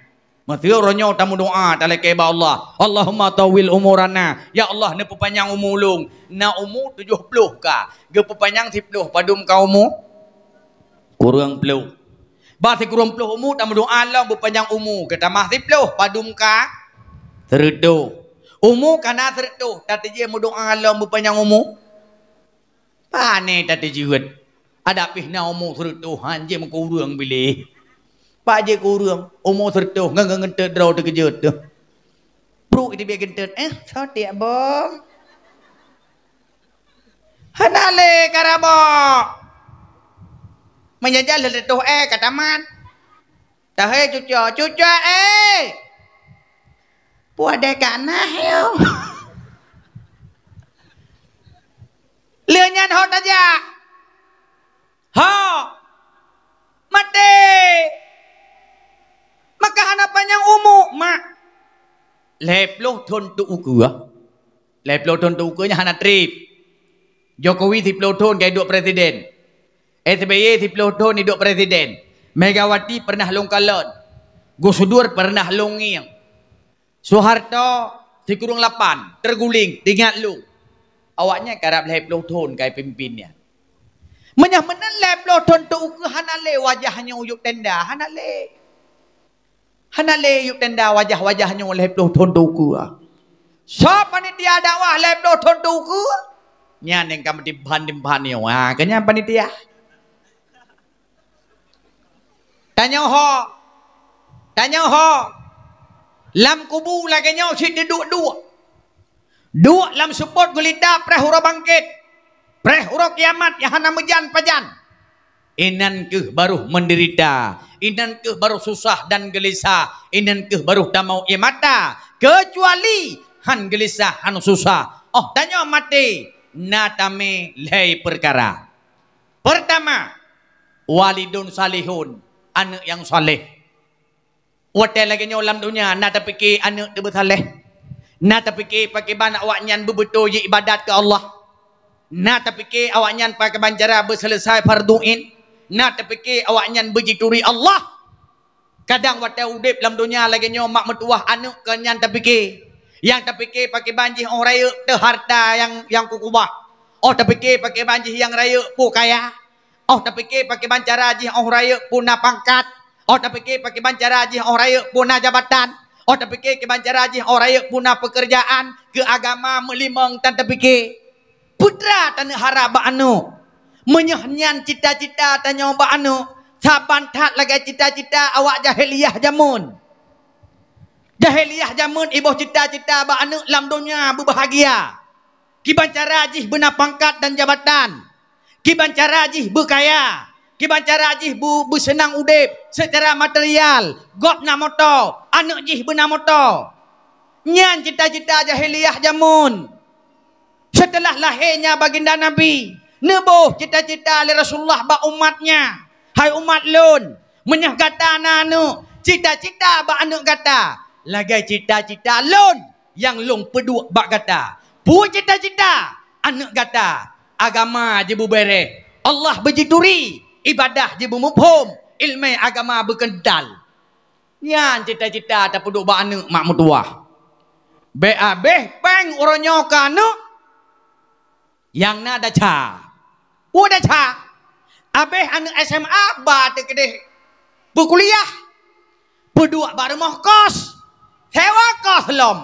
Meuseu uroe nyoe tameudoa talakée bak Allah, "Allahumma tawwil umurana." Ya Allah, neupeupanyang umu ulôn. Na umu tujoh ploh ka, geupeupanyang siploh, padum ka umu? Kureueng ploh. Bah sikureueng ploh umu tameudoa lom beupanyang umu, geutamah siploh, padum ka? Seureutoh. Umu ka na seureutoh, tateujieb meudoa lom beupanyang umu? Pane tateujieb? Adak pih na umu seureutoh, han jeuet meukureueng biléh. Pak jeuet kureueng, umu seureutoh ngon, ngon geunteut droe teukeujot teuh. Pruek teubiet geunteut, eh, soe tiek bom? Hana lé karabok. Meunyoe jak lheueh teutoh, eh, ka tamat. Tahé cucoe, "Cucoe, eh! Peue deh ka na, heu?" Lheueh nyan ho tajak. Ho! Maté! Maka hana panyang umu, mak. Lhée ploh thon teu ukeue. Lhée ploh thon teu ukeue nyan hana treb. Jokowi siploh thon ka duek presiden. S B Y siploh thon iduek presiden. Megawati pernah lôn kalon. Gus Dur pernah lôn ngieng. Soeharto sikureueng lapan, teuguléng, teuingat lôn. Awaknyan karab lhée ploh thon ka ipimpin nyan. Meunyoe meunan lhée ploh thon teu ukeue hana lé wajah nyoe yub tenda, hana lé. Hana lé yub tenda wajah-wajah nyoe lhée ploh thon teu ukeue. Soe panitia dakwah lhée ploh thon teu ukeue? Nyan nyang ka meutimbhan-timbhan nyoe. Ha, keu nyan panitia. Tanyoe ho. Tanyoe ho. Lam kubu lagée nyoe cit teuduek-duek. Duek lam seupôt gulita preh uroe bangkét. Preh uroe kiamat nyang hana meujan pajan. Inan kheueh barôh meudeurita, inan kheueh barôh susah dan geulisah, inan kheueh barôh tamong ié mata, keucuali han geulisah, han susah. Óh tanyoe maté, na tamé lhée peukara. Peurtama, walidun salihun, aneuëk nyang saleh. Watée lagée nyoe lam donya na tapike aneuëk teubeusaleh, na tapike pakriban awaknyan beubeutôi jiibadat keu Allah, na tapike awaknyan pakriban cara beuseuleusai fardhu ain, na tapike awaknyan beujituri Allah. Kadang watée udeb lam donya lagée nyoe mak meutuwah aneuëk keu nyan tapike, nyang tapike pakriban jih óh rayeuk teuh harta nyang, nyang kukubah, óh tapike pakriban jih nyang rayeuk peue kaya. Óh tapike pakriban cara jih óh rayeuk peue na pangkat, óh tapike pakriban cara jih óh rayeuk peue na jabatan, óh tapike kiban cara jih óh rayeuk peue na peukeurjaan, keu agama meulimong tan tapike. Peue teuma taneuk harab bak aneuëk? Meunyoe nyan cita-cita tanyoe bak aneuëk, saban that lagée cita-cita awak jahiliyah jameun. Jahiliyah jameun iboh cita-cita bak aneuëk lam donya beubahgia. Kiban cara jih beuna pangkat dan jabatan. Kiban cara jih beukaya. Kiban cara jih beu-, beuseunang udeb seucara material. Gob na moto, aneuëk jih beuna moto. Nyan cita-cita jahiliyah jameun. Seuteulah lahé nya baginda Nabi, neuboh cita-cita lé Rasulullah bak umat nya. Hai umat lôn, meunyoe gata na aneuëk, cita-cita bak aneuëk gata lagée cita-cita lôn nyang lôn peuduek bak gata. Peue cita-cita aneuëk gata? Agama jibeubeureh, Allah beujituri, ibadah jibeumuphom, iéleumé agama beukeuntal. Nyan cita-cita tapeuduek bak aneuëk mak meutuwah. Bék abéh péng uroe nyoe keu aneuëk nyang na desya. Peue desya? Abéh aneuëk S M A ba teukeudeh beukuliah, peuduek bak rumoh kos, sewa kos lom.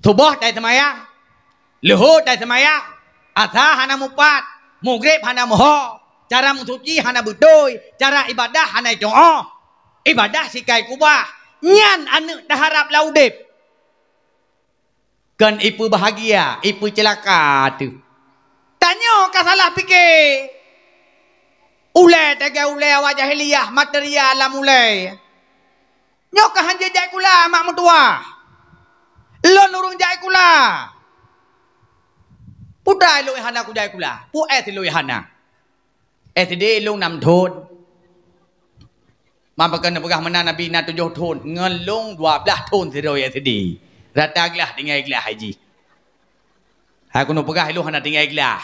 Suboh tai seumayang, leuhô tai seumayang, asa hana mupat, mugreb hana meuho, cara meusuci hana beutôi, cara ibadah hana itu'oh. Ibadah sikai kubah, nyan aneuëk taharab lam udeb. Kon ipeubahagia, ipeuceulaka teuh. Tanyoe ka salah pike. Ulée teuga ulée awak jahiliyah, material lam ulée. Nyoe ka hanjeuet jai kula mak meutuwah. Lôn ureuëng jai kula. Peue teuma lôn hana kujai kula? Peue S lôn hana? S D lôn nam thon. Mak pakon neupeugah meunan Nabi na tujoh thon, ngon lôn dua blaih thon sidroe S D. Rata glah tinggai glah jih. Hai keuneuk peugah lôn hana tinggai glah.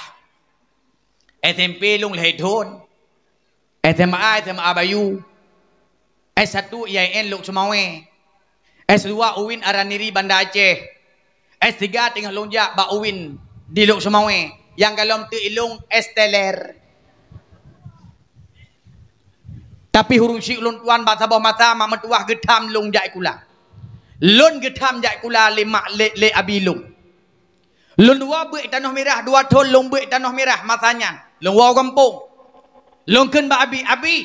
S M P lôn lhée thon. S M A, S M A Bayu. S satu I A I N Lhokseumawe. S dua UIN Araniri Banda Aceh. S tiga teungoh lôn jak bak UIN di Lhokseumawe. Nyang golom teuk ilôn S teler. Tapi ureueng syik ulôn tuan bak saboh masa mak meutuwah geutham lôn jak sikula. Lôn geutham jak sikula lé mak lé, lé abi lôn. Lôn dua beuet tanoh mirah, dua thon lôn beuet tanoh mirah masa nyan. Lôn woe gampông. Lôn kheun bak abi, "Abi,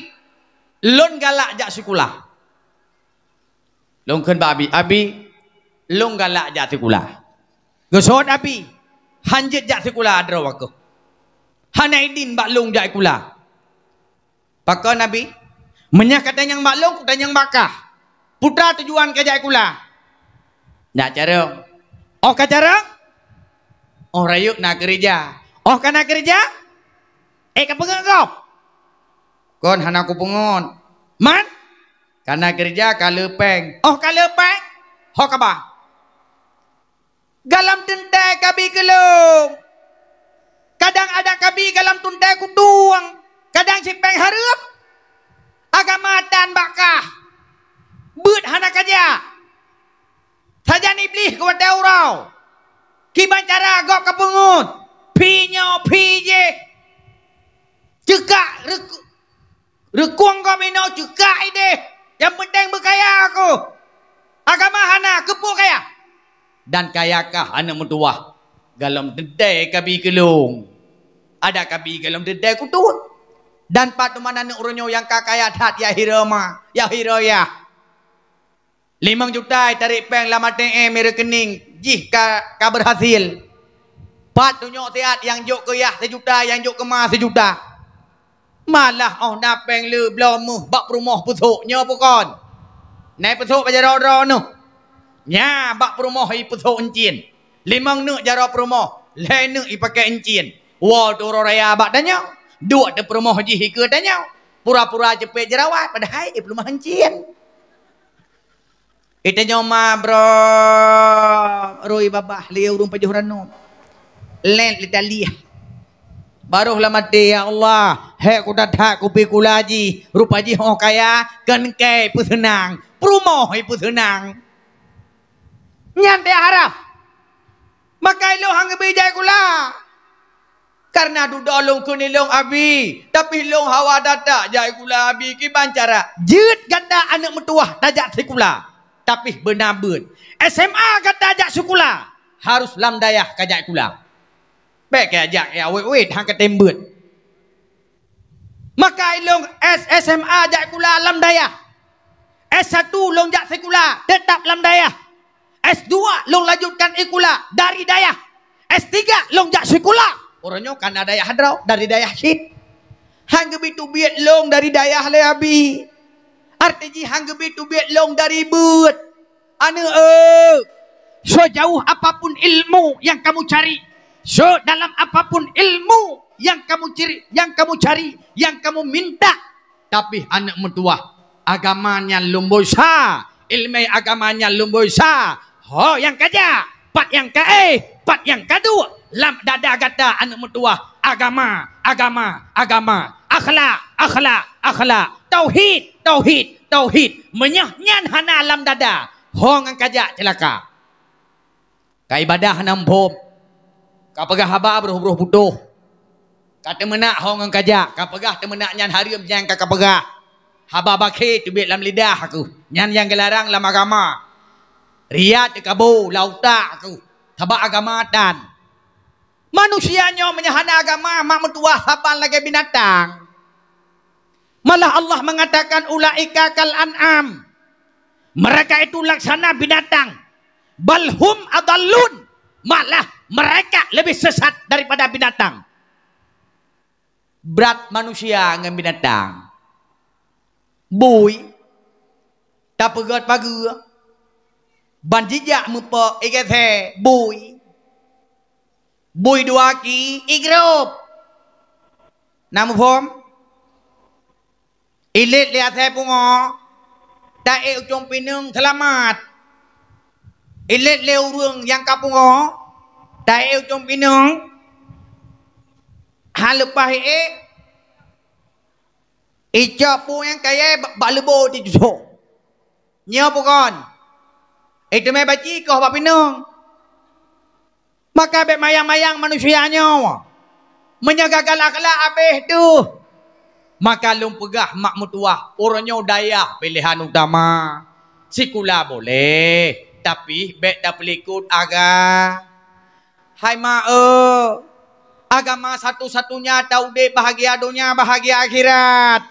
lôn galak jak sikula." Lôn kheun bak abi, "Abi, lôn galak jak sikula." Geusot abi, "Han jeuet jak sikula droe wakoh. Hana idin bak lôn jak sikula." "Pakon abi?" "Meunyoe ka tanyong bak lôn, kutanyong bak kah. Peue tujuan kajak sikula?" "Jak carông." "Oh ka carông?" "Oh rayeuk na keureuja." "Oh ka na keureuja?" "Eh ka peungeut gob?" "Kon hana kupeungeut." "Man?" "Ka na keureuja ka le péng." "Oh ka le péng?" "Ho ka ba." "Golom teuntée kabi keu lôn. Kadang adak kabi golom teuntée kutueng, kadang cit péng hareuem. Agama tan bak kah. Beuet hana kajak. Sajan Iblih keu watée uroe. Kiban cara gob ka peungeut. Phi nyoe phi jéh. Ceukak reuk-, Reukueng gob inoe ceukak ideh. Nyang peunteng beukaya kheueh. Agama hana, keupeue kaya? Dan kaya kah aneuk meutuwah? Golom teuntée kabi keu lôn. Adak kabi golom teuntée kutueng. Dan pat teuma aneuk uroe nyoe nyang ka kaya that ya hira ma, ya hira yah. Limong juta itarek péng lam A T M i reukening jih ka, ka beurhasil. Pat tunyok siat nyang jok keu yah sijuta, nyang jok keu ma sijuta. Malah óh na péng le bloe méuh bak peurumoh peusok nyoe peue kon? Na i peusok bak jaroe droeneuh. Nya bak peurumoh i peusok euncien. Limong neuk jaroe peurumoh, lhée neuk i pakée euncien. Woe tu uroe raya bak tanyoe, duek teuh peurumoh jih ikeue tanyoe. Pura-pura ceupet jeurawat padahai i peurumoh euncien. Itanyoe ma broe rui babah lé ureuëng pajoh ranub. Lét lé taliah. Baroh lam até, "Ya Allah, hék kutat-that kupi kula jih, rupa jih óh kaya, kon kée peuseunang, peurumoh i peuseunang." Nyan teuharab. Maka ilôn han geubi jai kula. Kareuna dudoe lôn kheun ilôn abi, tapi lôn hawa that-that jai kula abi kiban cara. Jeuet gata aneuk meutuwah tajak sikula, tapi beuna beuet. S M A gata jak sikula, harus lam dayah kajak sikula. Bék kajak ya wét-wét han katem beuet. Maka ilôn S-, S M A jak sikula lam dayah. S satu lôn jak sikula teutap lam dayah. S dua lôn lanjutkan sikula dari dayah. S tiga lôn jak sikula. Uroe nyoe ka na dayah droe dari dayah cit. Han geubi teubiet lôn dari dayah lé abi. Arti jih han geubi teubiet lôn dari beuet. Aneuk, eh, sejauh apapun ilmu yang kamu cari, sedalam apapun ilmu yang kamu cari, yang kamu cari, yang kamu minta, tapi aneuk meutuwah, agama nyan lumboi sa, ileumé agama nyan lumboi sa. Ho nyang kajak, pat nyang kaéh, pat nyang kaduek lam dada gata aneuk meutuwah, agama, agama, agama, akhlak, akhlak, akhlak, tauhid, tauhid, tauhid. Meunyoe nyan hana lam dada, ho nyang kajak ceulaka. Ka ibadah nam phom, ka peugah haba broh-broh putôh. Ka teumeunak ho nyang kajak, ka peugah teumeunak nyan hareuem nyang ka, ka peugah. Haba bakhé teubiet lam lidah kheueh, nyan nyang geularang lam agama. Riya teukabo lam utak kheueh, sabab agama tan. Manusia nyoe meunyoe hana agama mak meutuwah saban lagée binatang. Malah Allah mengatakan, "Ulaika kal an'am." Mereka itu laksana binatang. "Bal hum adallun." Malah mereka lebih sesat daripada binatang. Brat manusia ngon binatang. Bui, tapeugét pageue, ban jijak meupok i gesé bui. Bui dua ki i grôp. Na muphom? Ilét lé asai pungo, taék u cong pineung seulamat. Ilét lé ureuëng nyang ka pungo, taék u cong pineung. Han leupah ék, icok peue nyang kayée bak, bak leubo tijusok. Nyoe pukon. Eh, teumé baci koh bak pinong. Maka bék mayang-mayang manusia nyoe. Meunyoe gagal akhlak habéh tuh. Maka lôn peugah mak meutuwah, uroe nyoe dayah pilihan utama. Sikula boleh, tapi bék tapeulikot aga. Hai ma eu, agama satu-satunya taudeb bahagia donya, bahagia akhirat.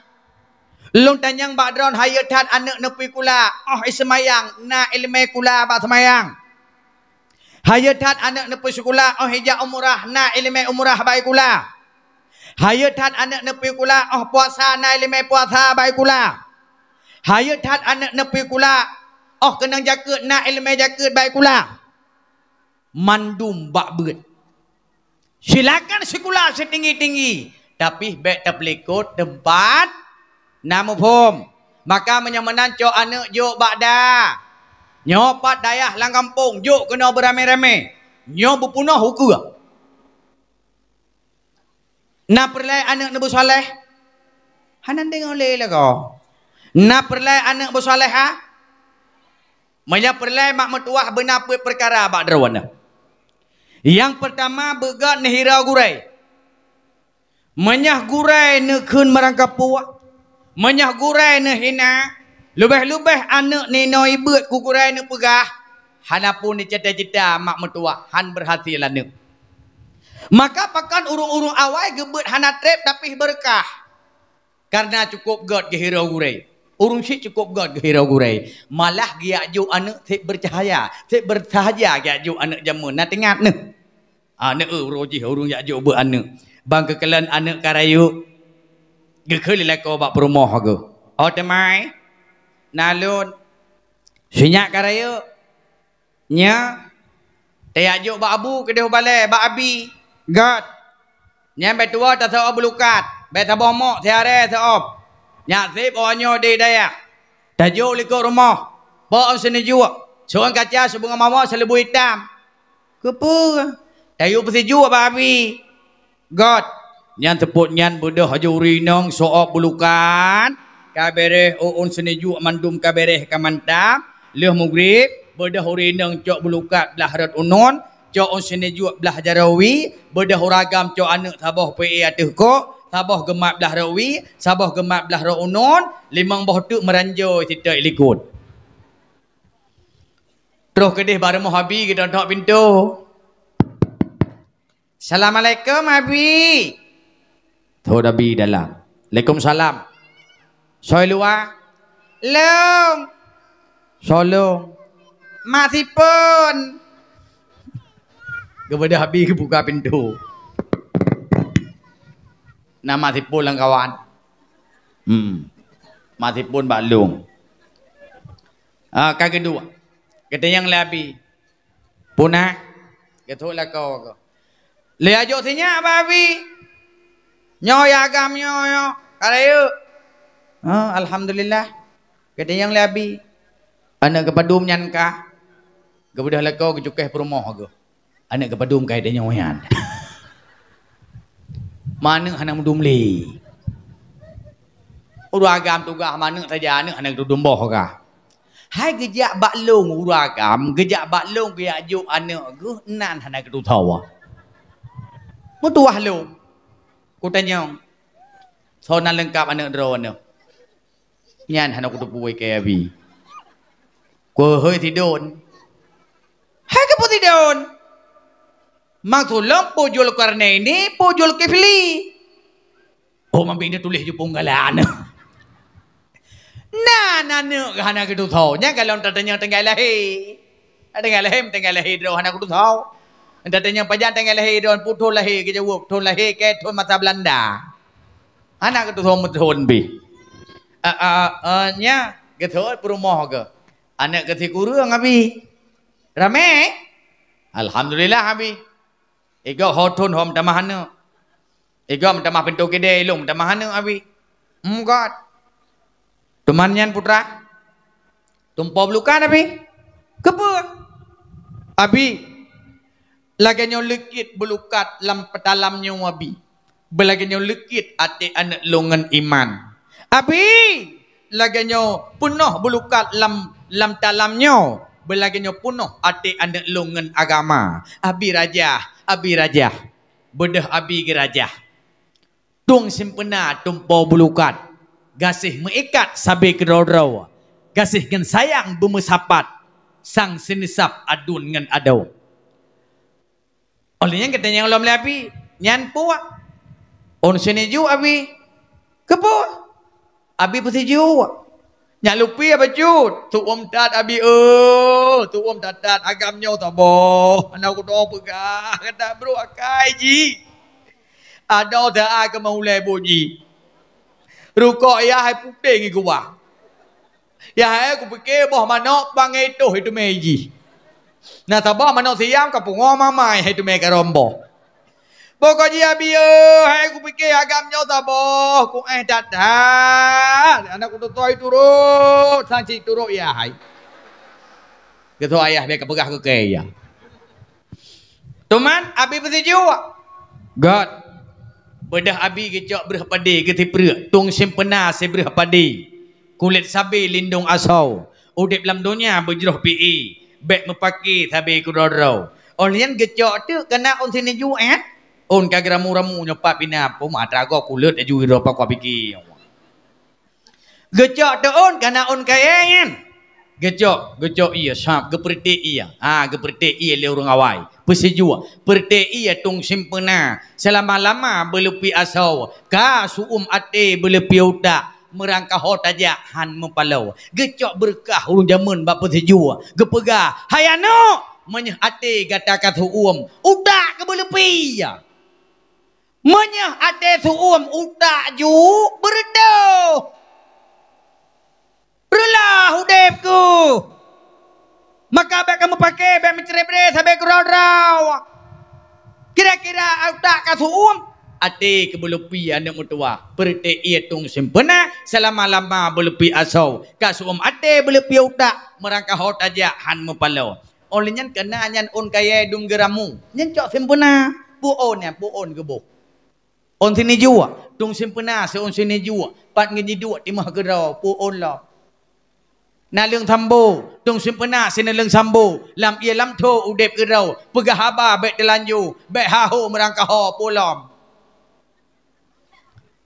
Lôn tanyong bak droen, hayeue that aneuk neupui kula, óh iseumayang na ileumé kula bak seumayang. Hayeue that aneuk neupui sikula, óh ijak umrah na ileumé umrah bak ikula. Hayeue that aneuk neupui kula, óh puasa na ileumé puasa bak ikula. Hayeue that aneuk neupui kula, óh keunong jakeuet na ileumé jakeuet bak ikula. Mandum bak beuet. Silakan sikula sitinggi-tinggi, tapi bék tapeulikot teumpat na muphom. Maka meunyoe meunan cok aneuk jok bak da. Nyoe pat dayah lam gampông jok keunoe beuramé-ramé. Nyoe beupunoh ukeue. Na peureulée aneuk neubeusaleh? Hana deungoe lé lagoe. Na peureulée aneuk beusalehah? Meunyoe peureulée mak meutuwah beuna peuet peukara bak droeneuh. Nyang peurtama, beugét neuhira gurée. Meunyoe gurée neukheun meurangkapeue, meunyoe gurée neuhina, leubeh-leubeh aneuk ninoe ibeuet keu gurée neupeugah, hana pun neucita-cita mak meutuwah, han beurhasil aneuk. Maka pakon ureuëng-ureuëng awai geubeuet hana treb tapi beureukat. Karena cukup gét geuhira gurée. Ureuëng syiek cukup gét geuhira gurée. Malah geujak jok aneuk seb beucahaya, seb beusahaja geujak jok aneuk jameun. Na teuingat neuh? Ah, neueu uroe jih ureuëng jak jok beuet aneuk. Ban geukalon aneuk ka rayeuk, geukheun lé lakoe bak peurumoh geuh. Oh teumai, na lôn. Sinyak ka rayeuk. Nya, tajak jok bak abu keudeh u balée, bak abi. Gét. Nyan bék tuwoe taseuôb bulukat, bék saboh mok siarée seuôb. Nyak seb awaknyoe di dayah. Tajok likot rumoh, po ôn seuneujok, seuôn kaca, seubeungoh mawö, seuleubui itam. Keupeue? Tayue peusijuek bak abi. Gét. Nyan seupôt nyan beudôh aju uri inong seuôb bulukat, ka béréh ôn seuneujok mandum ka béréh ka mantap. Lheueh mugrib, beudôh uri inong cok bulukat blah rot unon, cok ôn seuneujok blah jaroe wie, beudôh ureuëng agam cok aneuk saboh peuék ateueh kok, saboh geumat blah rot wie, saboh geumat blah rot unon, limong boh teuk meuranjô siteuk likot. Troh keudeh bak rumoh abi geudok-dok pintoe. "Assalamualaikum, Abi." Thot abi dalam. "Waalaikumsalam." "Soe luwa?" "Lôn." "Soe lôn?" "Mak Sipon." Geubeudôh abi geubuka pintoe. Na Mak Sipon lam kawan. Hmm. Mak Sipon bak lôn. Ah, ka geuduek. Geutanyong lé abi. Puna, geuthok lakoe geuh. Lé ajok sinyak bak abi. Nyoe ya agam nyoe, nyoe. Ka rayeuk. Ha, alhamdulillah. Geutanyong lé abi. Aneuk geupadum nyan kah? Geubeudôh lakoe geucukéh peurumoh geuh. Aneuk geupadum ka tanyoe nyan. Maneuk hana meudum lé. Ureuëng agam tugaih maneuk saja aneuk hana geudum boh kah. Hai geujak bak lôn ureuëng agam, geujak bak lôn geujak jok aneuk geuh nan hana geututhoe. Meutuwah lôn. Kutanyong, "Soe nan leungkab aneuk droeneuh?" "Nyan hana kuteupeue keu abi." "Keuhôi sidon." "Hai keupeue sidon?" "Maksud lôn peue Zulkarnaini, peue Zulkifli." Oh, mambeng dia tuléh jupung galan. Na, na aneuk hana geututhoe. Nyan kalau tatanyong tinggai lahé. Tinggai lahé, tinggai lahé droe hana geututhoe. Tatanyong pajan tinggai lahé droe, putôh lahé, geujaweueb thon lahé, keu thon masa Belanda. Hana geututhoe meuthon bih. Ah, ah, ah, nya, geuthon peurumoh geuh. Aneuk geuh sikureueng, Abi. Ramé? Alhamdulillah, Abi. Igoe ho thon ho meutamah aneuk. Igoe meutamah pintoe keudè, ilôn meutamah aneuk, Abi. Meugot. Teuma nyan putra. Tumpoe bulukat, Abi. Keupeue? Abi, lagèe nyoe leukit bulukat lam peutalam nyoe, Abi. Beulagèe nyoe leukit até aneuk lôn ngon iman. Abi, lagèe nyoe peunoh bulukat lam Lam talam nyoe, beulagée nyoe peunoh até aneuëk lôn ngon agama. Abi rajah, abi rajah. Beudôh abi geurajah. Tueng simpeuna tumpo bulukat. Gaséh meuikat sabe keudroe-droe. Gaséh ngon sayang beumeusapat. Sang sinisab aduen ngon adoe. Óh lheueh nyan geutanyong lom lé abi, "Nyan peue?" "Ôn sineuk jok, Abi." "Keupeue?" "Abi peue sijuek?" "Nyak lupi, Abi jok." "Tuom that, Abi, eh, tuom that-that, agam nyoe saboh. Hana kudoe peugah, gata brok akai jih. Adoe that keu meulai buet jih. Rukok yah hai putéh ngi geuba." Yah hai kupike boh manok pang itoh iteumé jih. Na saboh manok siam ka pungoe mamai hai teumé ka romboh. Pokok jih Abi, eh, hai kupike agam nyoe saboh, kuéh that-that. Aneuk kutoe turot, sang cit turot yah hai. Geutôh ayah bèk ka peugah keu kèe yah. Teuma Abi peue sijuek? Göt. Beudôh Abi geucok breuh padé geusipreuk, tueng simpeuna sibreuh padé. Kulét sabe lindong asoe, udép lam donya beujroh pi-i, bèk meupake sabe keudroe-droe. Óh lheueh nyan geucok teuk kana ôn sineuk jok, eh? Ôn ka geuramu-ramu nyoe pat pih na, peue mata goe kulét laju droe pakon pike. Geucok teuôn kana ôn kayèe nyan. Geucok, geucok ié sab, geupeureuték ié. Ha, geupeureuték ié lé ureueng awai. Peue sijuek, peureuték ié tueng simpeuna. Seulama-lama beuleupie asoe, ka seu-uem até beuleupie utak, meurangkaho tajak han meupaloe. Geucok beureukat ureueng jameun bak peue sijuek. Geupeugah, "Hai aneuk, meunyoe até gata ka seu-uem, utak keu beuleupie." Meunyoe até seu-uem utak jok, beureudoh. Reulah udép keuh. Maka bèk kamoe pake, bèk meucré-bré sabe keudroe-droe. Kira-kira utak ka seu-uem, até keu beuleupie aneuk meutuwah. Peureuték ié tueng simpeuna, seulama-lama beuleupie asoe. Ka seu-uem até beuleupie utak, meurangkaho tajak han meupaloe. Óh lheueh nyan kana nyan ôn kayèe dum geuramu. Nyan cok simpeuna. Peue ôn nyan, peue ôn geuboh. Ôn sineuk jok, tueng simpeuna seu-ôn sineuk jok, pat ngon jiduek timoh keudroe, peue ôn lom. Naleueng sambo, tueng simpeuna sinaleueng sambo, lam ié lam thô udép keudroe, peugah haba bèk teulanjô, bèk haho meurangkaho, peue lom.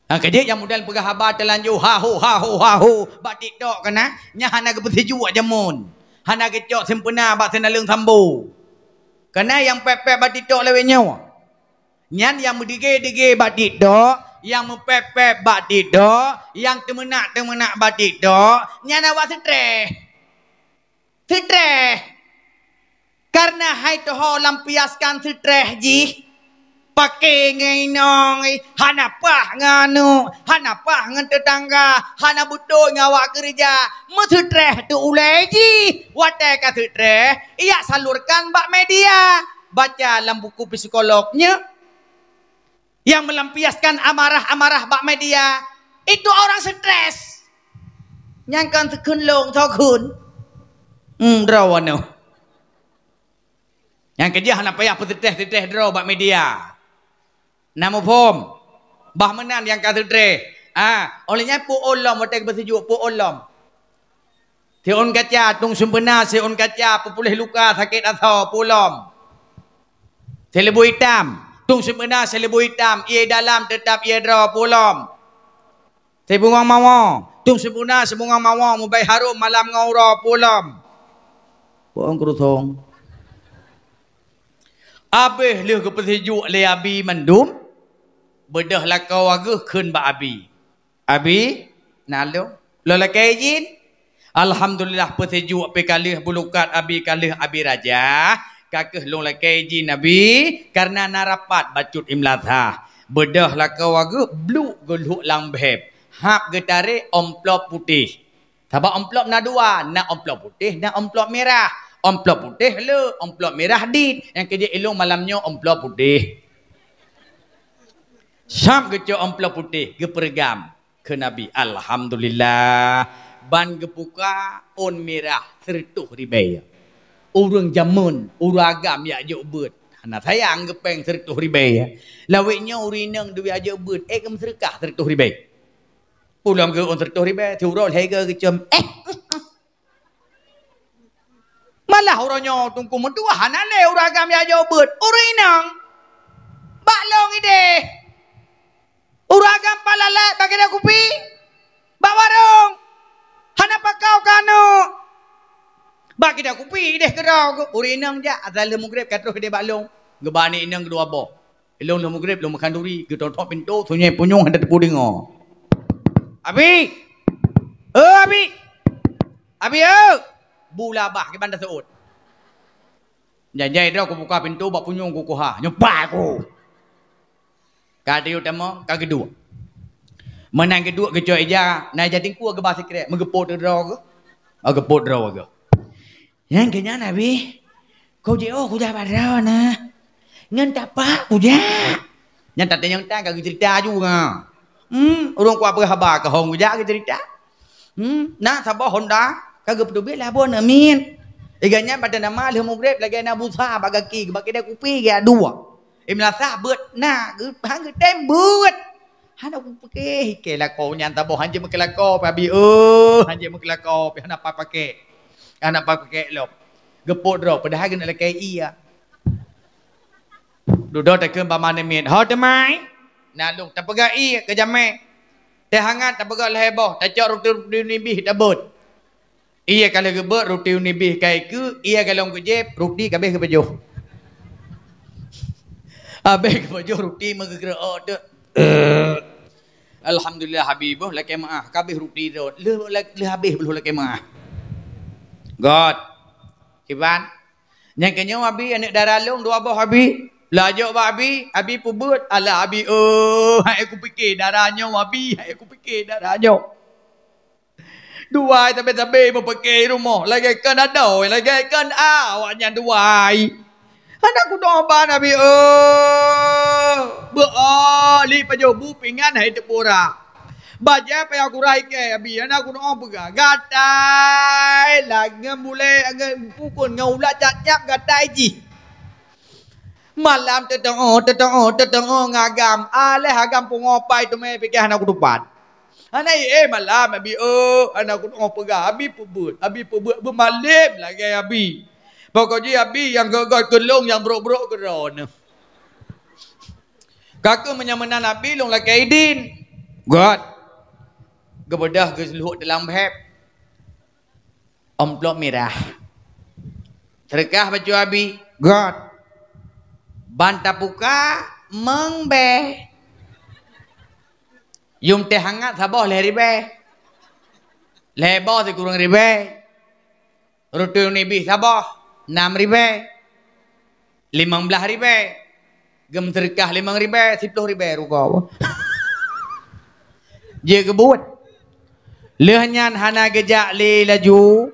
Ha, keujeuet nyang model peugah haba teulanjô, haho, haho, haho, bak TikTok kana, nyan hana geupeusijuek jameun. Hana geucok simpeuna bak sinaleueng sambo. Kana nyang pèp-pèp bak TikTok lawét nyoe. Nyan nyang meudege-dege bak TikTok, nyang meupèp-pèp bak TikTok, nyang teumeunak-teumeunak bak TikTok, nyan awak seutreh. Seutreh. Kareuna hai teuho lampiaskan seutreh jih, pake ngon inong, hana paih ngon aneuk, hana paih ngon teutangga, hana beutôi ngon awak keureuja, meuseutreh teuh ulèe jih. Watèe ka seutreh, ijak salurkan bak media. Baca lam buku psikolog nyoe. Nyang meulampiaskan amarah-amarah bak media, itu orang stres. Nyan kan seukheun lôn, soe kheun? Hmm, droe nyoe. Nyang keujeuet hana payah peuseutreh-seutreh droe bak media. Na muphom? Bah meunan nyang ka seutreh. Ah, óh lheueh nyan peue ôn lom watèe geupeusijuek, peue ôn lom. Siôn kaca, tueng simpeuna siôn kaca, peupuléh luka sakét asoe, peue lom. Sileubôi itam, tueng simpeuna sileubôi itam, ié dalam teutap ié droe, peue lom. Sibungong mawö, tueng simpeuna sibungong mawö, meubai harôm malam ngon uroe, peue lom. Peue ôn keurusong. Abéh lheueh geupeusijuek lé abi mandum, beudôh lakoe geuh kheun bak abi. Abi, na lôn. Lôn lakèe idhin. Alhamdulillah, peusijuek pih ka lheueh, bulukat abi ka lheueh, abi rajah. Ka kheueh lôn lakèe idhin abi, kareuna na rapat bacut imlasah. Beudôh lakoe geuh, bluk geulhok lam bhèb. Hab geutarek amplop putéh. Sabab amplop na dua, na amplop putéh, na amplop mirah. Amplop putéh le, amplop mirah dit. Nyang keujeuet ilôn malam nyoe amplop putéh. Sab geucok amplop putéh, geupeureugam keu Nabi. Alhamdulillah, ban geupuka ôn mirah seureutôh ribèe. Ureueng jameun, ureueng agam jak jok beuet. Hana sayang geupèng seureutôh ribèe. Lawét nyoe ureueng inong duek jak jok beuet, ék geumeuseudeukah seureutôh ribèe. Peue lom geu ôn seureutôh ribèe, siuroe lhèe geu geucom. Eh. Tah uroe nyoe Teungku meutuah hana lé ureueng agam jak jok beuet. Ureueng inong bak lôn idéh. Ureueng agam pah lalek bak keude kupi, bak warong. Hana pakau keu aneuk. Bak keude kupi idéh keudroe geuh. Ureueng inong jak, asai lheueh mugreb ka troh idéh bak lôn. Geuba aneuk inong keudua boh. Lôn lheueh mugreb, lôn meukhanduri, geutot-tot pintoe, sunyi punyueng hana teupeu deungoe. "Abi! Oh, Abi! Abi, oh!" Bu labah kiban taseuôt. Jai-jai droe kubuka pintoe bak punyueng kukuha. Nyoe pat ku. Ka tiyueb tamong, ka geuduek. Meunan geuduek geucok ija, na ija teungku geuba sikrek, meugeupot droe geuh. Oh, geupot droe geuh. Nyan keu nyan Abi, kujak, oh, kujak bak droeneuh. Ngon tapak kujak. Nyan tatanyong tan ka geuceurita aju ngon. Hmm, ureueng kuat peugah haba keu hong kujak geuceurita. Hmm, na saboh honda ka geupeuteubiet lé Abon Amin. Iga nyan bak teunama lheueh mugreb lagèe na busa bak gaki, bak keude kupi geuadua. Imeulasah beuet na, geu-, han geutem beuet. Hana kupike, ikei lakoe nyan saboh, han jeuet meukeulakoe pih Abi, oh, han jeuet meukeulakoe pih, hana pa-, pakek. Hana pa-, pakek lom. Geupot droe, padahai geuneuk lakèe ie. Dudoe takheun bak ma namiet, "Ho teumai, na lôn tapeugah ie keu jamèe. Teh hangat tapeugah lhèe boh, tacok ruti-ruti nibih tabeuet." Ie ka lheueh geubeuet, ruti nibih ka ikeue, ie ka lom keu jieb, ruti ka abéh geupajoh. Abéh geupajoh ruti meugeugeureuk teuk. Alhamdulillah Abi, boh lakèe meu'ah, ka abéh ruti rot. Lheueh la-, lheueh abéh boh lakèe meu'ah. Göt. Kiban. Nyang keunyoe Abi, aneuk dara lôn dua boh Abi. Laju bak Abi, Abi peubeuet. Alah Abi, oh, hai kupike dara nyoe Abi, hai kupike dara nyoe. Dua ai sabe-sabe meupeuke rumoh, lagèe kon adoe, lagèe kon a awak nyan dua ai. Hana kudoe ban Abi, oh. Beu, oh, li pajoh bu pingan hai teupura. Bajèe payah kurai kèe Abi, hana kudoe peugah. Gatai, lagèe bulèe, lagèe pukon ngon ulat cap-cap gatai jih. Malam teutoe, teutoe, teutoe ngagam. Aléh agam pungo pai teumé pike hana kutupat. Hana ié malam Abi, oh, hana kutu'oh peugah, Abi peubeuet, Abi peubeuet beumalem lagèe Abi. Pokok jih Abi nyang gét-gét keu lôn, nyang brok-brok keu droeneuh. Ka keuh meunyoe meunan Abi lôn lakèe idin. Göt. Geubeudôh geuseuluhok dalam bhèb. Amplop mirah. Seudeukah bacut Abi. Göt. Ban tapuka mong bèe. Yum teh hangat saboh lhèe ribèe. Lhèe boh sikureueng ribèe. Ruti nibih saboh, nam ribèe. Limong blaih ribèe. Geumeuseudeukah limong ribèe, siploh ribèe rugoe. Jeuet geubuet. Lheueh nyan hana geujak lé laju.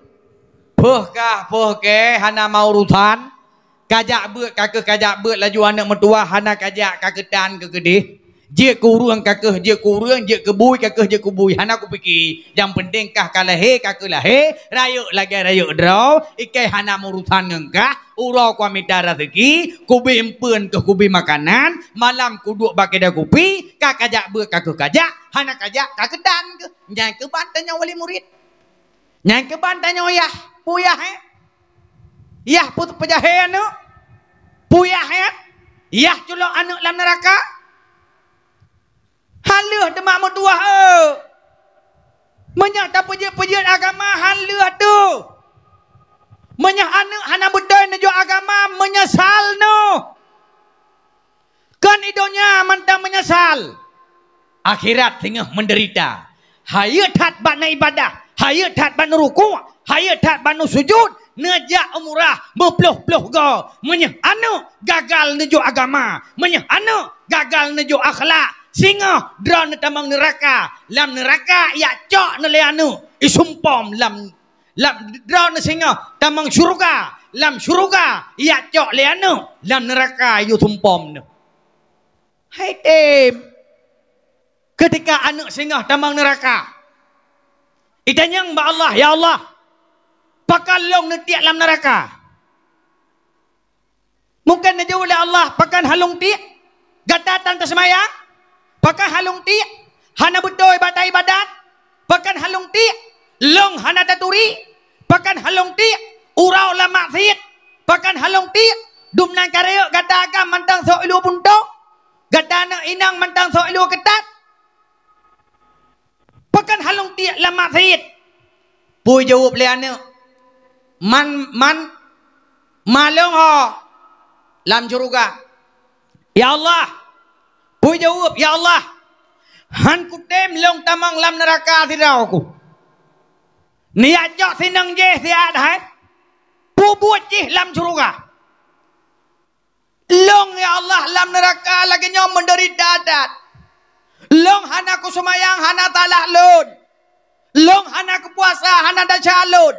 Peuh kah, peuh kèe, hana ma urosan. Kajak beuet, ka keuh kajak beuet, laju aneuk meutuwah hana kajak, ka keuh tan, ka keuh keudeh. Jeuet keu ureueng ka keuh jeuet keu ureueng, jeuet keu bui ka keuh jeuet keu bui, hana kupike. Nyang peunteng kah ka lahé ka keuh lahé, rayeuk lagèe rayeuk droe, ikei hana meurusan ngon kah, uroe kua mita raseuki, kubi eumpeuen keuh kubi makanan, malam kuduek bak keude kupi, ka kajak beuet ka keuh kajak, hana kajak ka keuh tan keuh. Nyan keuh ban tanyoe wali murit. Nyan keuh ban tanyoe yah, peue yah, eh? Yah peue peujahé aneuk? Peue yah, eh? Yah culok aneuk lam neuraka? Han lheueh teuma meutuwah, eu. Meunyoe tapeujeuet-peujeuet agama, han lheueh teuh. Meunyoe aneuk hana beutôi neujok agama, meunyeusal neuh. Kon i donya mantong meunyeusal, akhirat singoh meudeurita. Hayeu that bak na ibadah, hayeu that bak na rukuk, hayeu that bak na sujud, neujak umrah beuploh-ploh goe. Meunyoe aneuk gagal neujok agama, meunyoe aneuk gagal neujok akhlak, singoh droeneuh tamong neuraka. Lam neuraka ijak cok neuh lé aneuk, isumpom lam Lam droeneuh singoh tamong syeuruga, lam syeuruga ijak cok lé aneuk, lam neuraka iyue sumpom neuh. Hai tem. Keutika aneuk singoh tamong neuraka, itanyong bak Allah, "Ya Allah, pakon lôn neutiek lam neuraka?" Mungken neujaweueb lé Allah, "Pakon han lôn tiek? Gata tan taseumayang? Pakon han lôn tiek? Hana beutôi bak taibadat? Pakon han lôn tiek? Lôn hana taturi? Pakon han lôn tiek? Uroe lam maksiet, pakon hana lôn tiek? Dumnan ka rayeuk gata agam mantong soe ilu buntong, gata aneuk inong mantong soe ilu keutat. Pakon hana lôn tiek lam maksiet? Peue jaweueb lé aneuk? Man, man, ma lôn ho lam syeuruga. Ya Allah, peue jaweueb, ya Allah, hana kutem lôn tamong lam neuraka sidroe ku. Neujak cok sinong jih siat hai, peubuet jih lam syeuruga. Lôn, ya Allah, lam neuraka lagée nyoe meudeurita that. Lôn hana kuseumayang, hana salah lôn. Lôn hana kupuasa, hana desya lôn.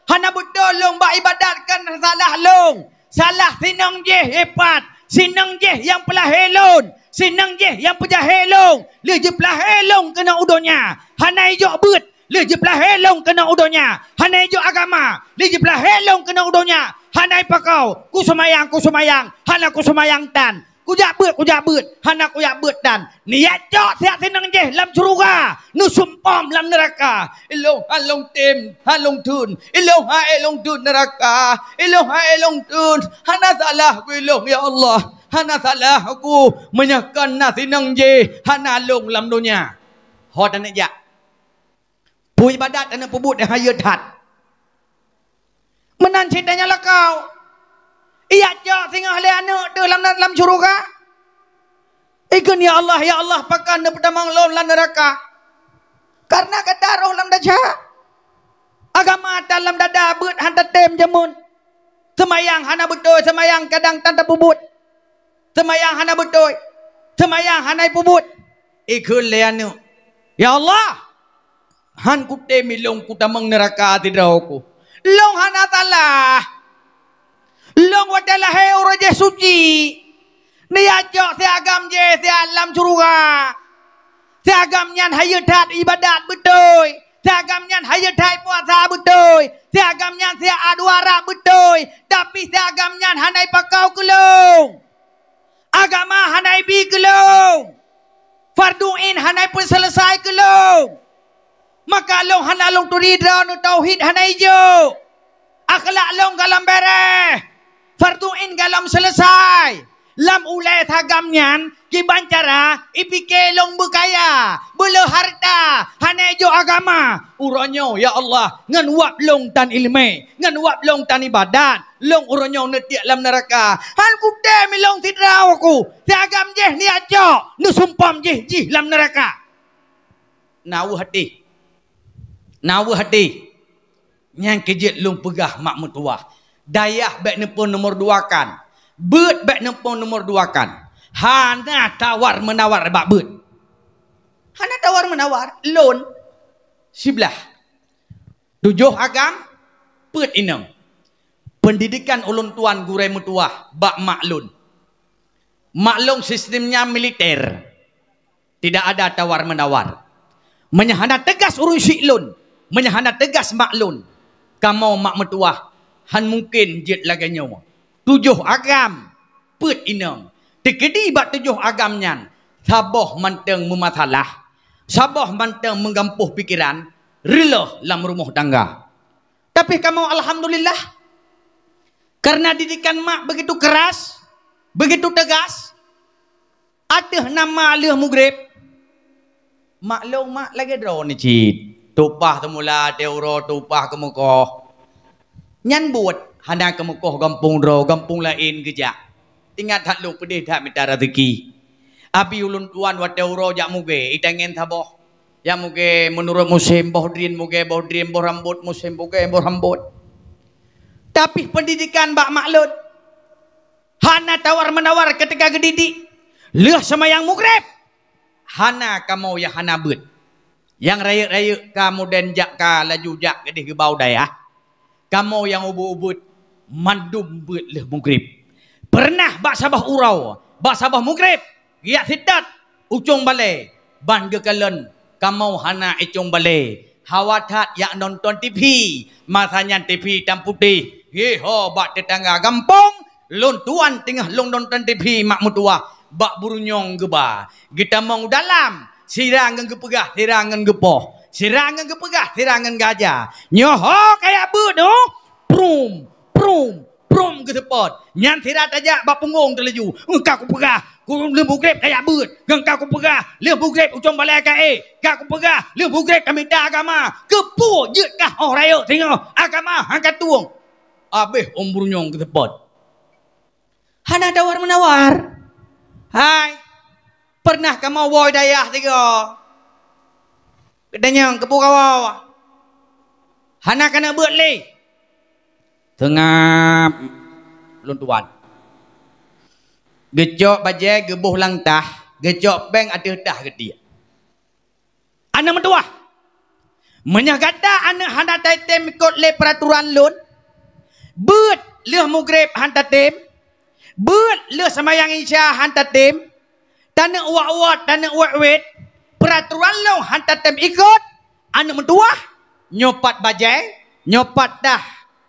Hana beutôi lôn bak iébadat, kon salah lôn. Salah sinong jih ipat, sinong jih nyang peulahé lôn, sinong jih nyang peujahé lôn. Lheueh jipeulahé lôn keunoe u donya, hana ijok beuet. Lheueh jipeulahé lôn keunoe u donya, hana ijok agama. Lheueh jipeulahé lôn keunoe u donya, hana ipakoe. Kuseumayang, kuseumayang, hana kuseumayang tan. Kujak beuet, kujak beuet, hana kujak beuet tan. Neujak cok siat sinong jih lam syeuruga, neusumpom lam neuraka. Ilôn hana lôn tem, hana lôn theun. Ilôn hana lôn theun neuraka. Ilôn hana lôn theun. Hana salah ku ilôn, ya Allah. Hana salah ku. Meunyoe kon na sinong jih, hana lôn lam donya. Ho taneuk jak. Peue iébadat aneuk peubuet nyang hayeue that. Meunan cit tanyoe lakoe. Ijak cok singoh lé aneuk teuh lam, lam syeuruga. Ikheun, "Ya Allah, ya Allah, pakon neupeutamong lôn lam neuraka? Kareuna gata roh lam desya. Agama tan lam dada, beuet hana tatem jameun. Seumayang hana beutôi, seumayang kadang tan tapeubuet. Seumayang hana beutôi, seumayang hana ipeubuet." Ikheun lé aneuk, "Ya Allah, hana kutem ilôn kutamong neuraka sidroe ku. Lôn hana salah. Lôn watée lahé uroe jih suci. Neujak cok siagam jih siat lam syeuruga. Siagam nyan hayeue that iébadat beutôi. Siagam nyan hayeue that puasa beutôi. Siagam nyan siat dua rakaat beutôi. Tapi siagam nyan hana ipakoe keu lôn. Agama hana ibi keu lôn. Fardu ain hana ipeuseuleusoe keu lôn. Maka lôn hana lôn turi droeneuh, tauhid hana ijok. Akhlak lôn gohlom béréh. Fardu ain gohlom seuleusoe. Lam ulée siagam nyan, kiban cara ipike lôn beukaya, beuleueh hareuta, hana ijok agama. Uroe nyoe, ya Allah, ngon wab lôn tan iéleumé, ngon wab lôn tan iébadat, lôn uroe nyoe neutiek lam neuraka. Hana kutem ilôn sidroe ku, siagam jih neujak cok, neusumpom jih, jih lam neuraka." Na weueh até. Na weueh até. Nyang keu jeuet lôn peugah mak meutuwah, dayah bék neuphon nomor dua kan, beuet bék neuphon nomor dua kan. Hana tawar-meunawar bak beuet. Hana tawar-meunawar. Lôn siblah. Tujoh agam, peuet inong. Peundidekan ulôn tuan gurée meutuwah bak mak lôn. Mak lôn sistemnya militer. Tidak ada tawar-menawar. Meunyoe hana teugas ureuëng syik lôn, meunyoe hana teugas mak lôn, kamoe mak meutuwah hana mungken jeuet lagée nyoe. Tujoh agam, peuet inong. Teukeudi bak tujoh agam nyan, saboh mantong meumasalah, saboh mantong meugampôh pikeran, reuloh lam rumoh tangga. Tapi kamoe alhamdulillah, karena didikan mak begitu keras, begitu tegas, ateueh nama lheueh mugreb, mak lôn mak lagée droeneuh cit. Tupah teumula, teuh uroe tupah keumeukoh. Nyan buet hana keumeukoh gampông droe, gampông laén geujak. Ingat that lôn peudeh that mita raseuki. Abi ulôn tuan watée uroe jak mugée, itangen saboh. Jak mugée meunurot musém, boh drien mugée, boh drien, boh rambot, musém mugée, boh rambot. Tapi peundidekan bak mak lôn hana tawar-menawar ketika geudidik. Lheueh seumayang mugreb, hana kamoe nyang hana beuet. Nyang rayeuk-rayeuk ka mudén jak ka laju jak keudeh geubau dayah. Kamoe nyang ubeuet-ubeuet mandum beuet lheueh mugreb. Peureunah bak saboh uroe, bak saboh mugreb, geujak sitat u cong balée ban geukalon kamoe hana i cong balée. Hawa that jak nonton TV, masa nyan TV tam putéh. Geuho bak teutangga gampông, lôn tuan teungoh lôn nonton TV mak meutuwah bak burunyong geuba. Geutamong u dalam, sira ngon geupeugah, sira ngon geupoh, sira ngon geupeugah, sira ngon geuaja. Nyoe ho kajak beuet nyoe, Prum, prum, prum geuseupôt. Nyan sira tajak bak punggong teulaju. Ka kupeugah, ku-, lheueh mugreb kajak beuet. Ngon ka kupeugah, lheueh mugreb ucong balée kaék. Ka kupeugah, lheueh mugreb kamita agama. Keupeue jeuet kah 'oh rayeuk singoh agama han ka tueng. Abéh umu nyoe geuseupôt. Hana tawar-menawar. Hai, pernah kamoe woe dayah sigoe? Geutanyong keupeue kawoe? Hana keuneuk beuet lé. Seungab lôn tuan. Geucok bajée geuboh lam tah, geucok péng ateueh tah geutiek. Aneuk meutuwah, meunyoe gata aneuk hana tatem ikot lé peuraturan lôn, beuet lheueh mugreb han tatem, beuet lheueh seumayang isya han tatem, taneuk wot-wot, taneuk wét-wét, peuraturan lôn han tatem ikot, aneuk meutuwah, nyoe pat bajée, nyoe pat tah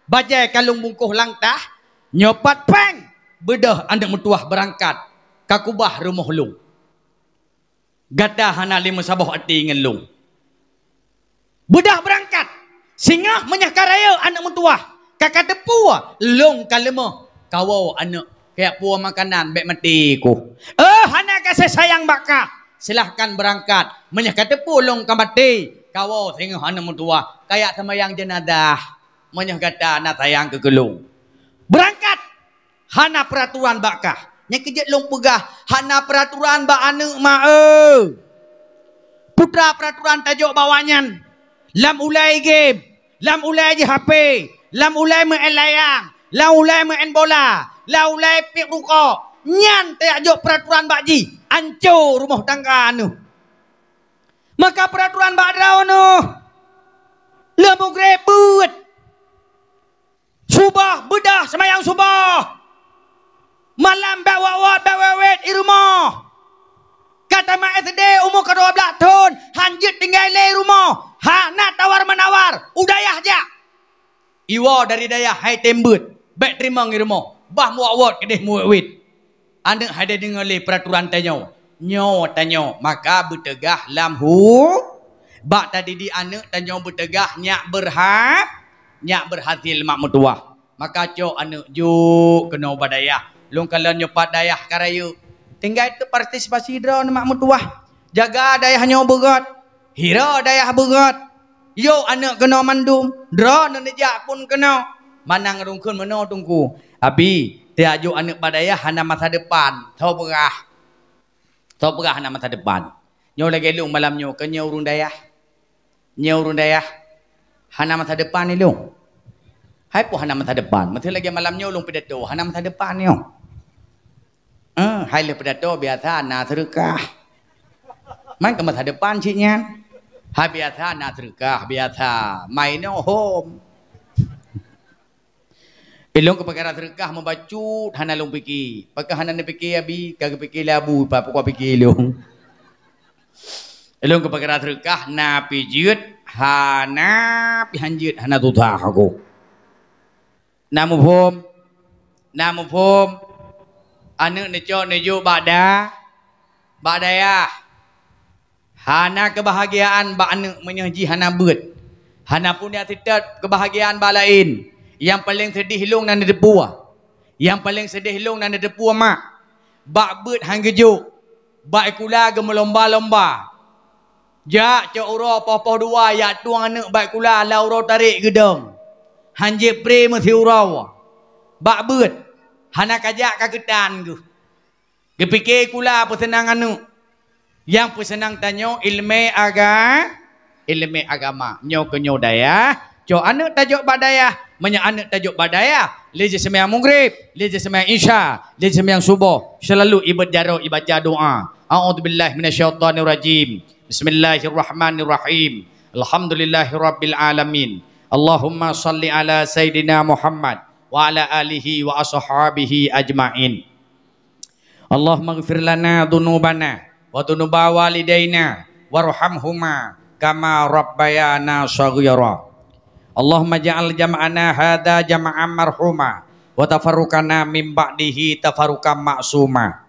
bajée ka lôn bungkôh lam tah, nyoe pat péng, beudôh aneuk meutuwah beurangkat, ka kubah rumoh lôn. Gata hana lé meusaboh até ngon lôn. Beudôh beurangkat, singoh meunyoe ka rayeuk aneuk meutuwah, ka kateupeue lôn ka leumoh, kawoe aneuk kajak puwoe makanan bék maté kuh. Eh, hana gaséh sayang bak kah, silahkan beurangkat. Meunyoe kateupeue lôn ka maté, kawoe singoh aneuk meutuwah, kajak seumayang jeunazah. Meunyoe gata na sayang keu lôn, beurangkat. Hana peuraturan bak kah. Nyang keujeuet lôn peugah, hana peuraturan bak aneuk ma, eu. Putra peuraturan tajok bak awaknyan. Lam ulée game, lam ulée ji H P, lam ulée meu'en layang, lam ulée meu'en bola, lam ulée piep rukok. Nyan tajok peuraturan bak jih, anco rumoh tangga neuh. Maka peuraturan bak droeneuh, lheueh mugreb beuet. Suboh beudôh seumayang suboh. Malam bék wot-wot, bék wét-wét i rumoh. Ka tamat S D umu ka dua blaih thon, han jeuet tinggai lé i rumoh. Hana tawar-menawar, u dayah jak. Iwoe dari dayah hai tem beuet, bék teurimong i rumoh. Bah meuwot-wot keudeh meuwét-wét. Aneuk hai deungoe lé peuraturan tanyoe. Nyoe tanyoe, maka beuteugah lam hu-, bak tadidik aneuk tanyoe beuteugah nyak beurha-, nyak beurhasil mak meutuwah. Maka cok aneuk jok keunoe bak dayah. Lôn kalon nyoe pat dayah ka rayeuk. Tinggai keu partisipasi droeneuh mak meutuwah. Jaga dayah nyoe beugöt. Hira dayah beugöt. Yôk aneuk keunoe mandum, droeneuh neujak phon keunoe. Manang rungkheun meunoe teungku. Abi, tajak jok aneuk bak dayah hana masa depan. Tho peugah. Tho peugah hana masa depan. Nyoe lagée lôn malam nyoe, keu nyoe ureuëng dayah. Nyoe ureuëng dayah. Hana masa depan ilôn. Hai peue hana masa depan? Meuseu lagée malam nyoe lôn pidato, hana masa depan nyoe. Eh, hai lheueh pidato biasa na seudeukah. Man keu masa depan cit nyan. Hai biasa na seudeukah, biasa. Mai no hom. Ilôn keu peukara seudeukah meubacut hana lôn pike. Pakon hana neupike abi, ka geupike lé abu, pakon pike ilôn. Ilôn keu peukara seudeukah na pih jeuet, hana pih han jeuet, hana susah aku. Na muphom? Na muphom? Aneuk neucok neujok bak da-, bak dayah. Hana keubahagiaan bak aneuk meunyoe jih hana beuet. Hana pun jak seutôt keubahagiaan bak laén. Nyang paleng seudeh lôn na neuteupeue. Nyang paleng seudeh lôn na neuteupeue mak. Bak beuet han geujok. Bak sikula geumeulomba-lomba. Jak cok uroe poh-poh dua jak tueng aneuk bak sikula lam uroe tarek geudong. Han jeuet pre meusiuroe. Bak beuet. Hana kajak ka keutan geuh. Geupike sikula peuseunang aneuk. Nyang peuseunang tanyoe iéleumé aga-, iéleumé agama. Nyoe keu nyoe dayah, cok aneuk tajok bak dayah. Meunyoe aneuk tajok bak dayah, lé jiseumayang mugreb, lé jiseumayang isya, lé jiseumayang suboh, seulalu ibeuet jaroe ibaca doa. A'udzubillahi minasyaitonirrajim. Bismillahirrahmanirrahim. Alhamdulillahirabbil alamin. Allahumma shalli ala sayyidina Muhammad wa ala alihi wa ashabihi ajmain. Allahummaghfir lana dzunubana wa dzunuba walidaina warhamhuma kama rabbayana shaghira. Allahumma ja'al jam'ana hadza jam'an marhuma wa tafarruqana min ba'dihi tafarruqan ma'suma.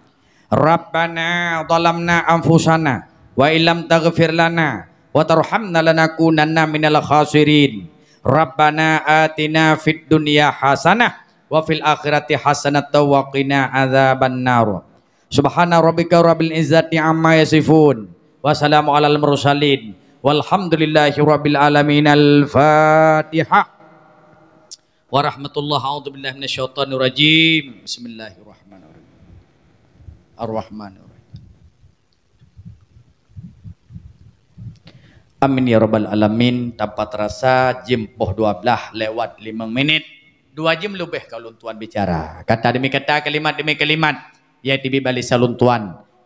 Rabbana zalamna anfusana wa illam taghfir lana wa tarhamna lanakunanna minal khasirin. Rabbana atina fid dunya hasanah wa fil akhirati hasanatan wa qina adzabannar. Subhana rabbika rabbil izzati amma yasifun. Wa salamun alal mursalin. Walhamdulillahi rabbil alamin. Al-Fatihah. Wa rahmatullah. A'udzu billahi minasyaitonir rajim. Bismillahirrahmanirrahim. Ar-Rahmanirrahim. Amin ya rabbal alamin. Tanpa terasa jeuem poh dua belas lewat lima menit. Dua jeuem leubeh ka ulôn tuan bicara. Kata demi kata, kalimat demi kalimat, nyang teubiet bak lisan ulôn tuan.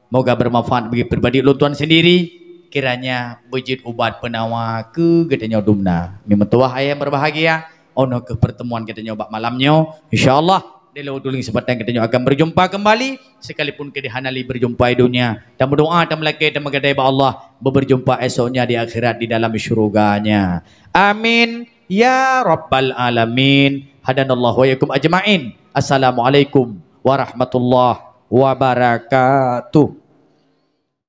Moga bermanfaat bagi pribadi ulôn tuan sendiri. Kiranya beujeuet ubat peunawa keu geutanyoe dumna. Meutuah ayah berbahagia, 'oh noe keuh pertemuan geutanyoe bak malam nyoe. Insya Allah, di lawan tuléng kesempatan geutanyoe akan berjumpa kembali, sekalipun keu di hana lé berjumpa di dunia. Dan berdoa dan melakée dan meugadai bak Allah, berjumpa esoknya di akhirat di dalam syurga-Nya. Amin ya rabbal alamin. Hadanallahu wa iyyakum ajmain. Assalamualaikum warahmatullahi wabarakatuh.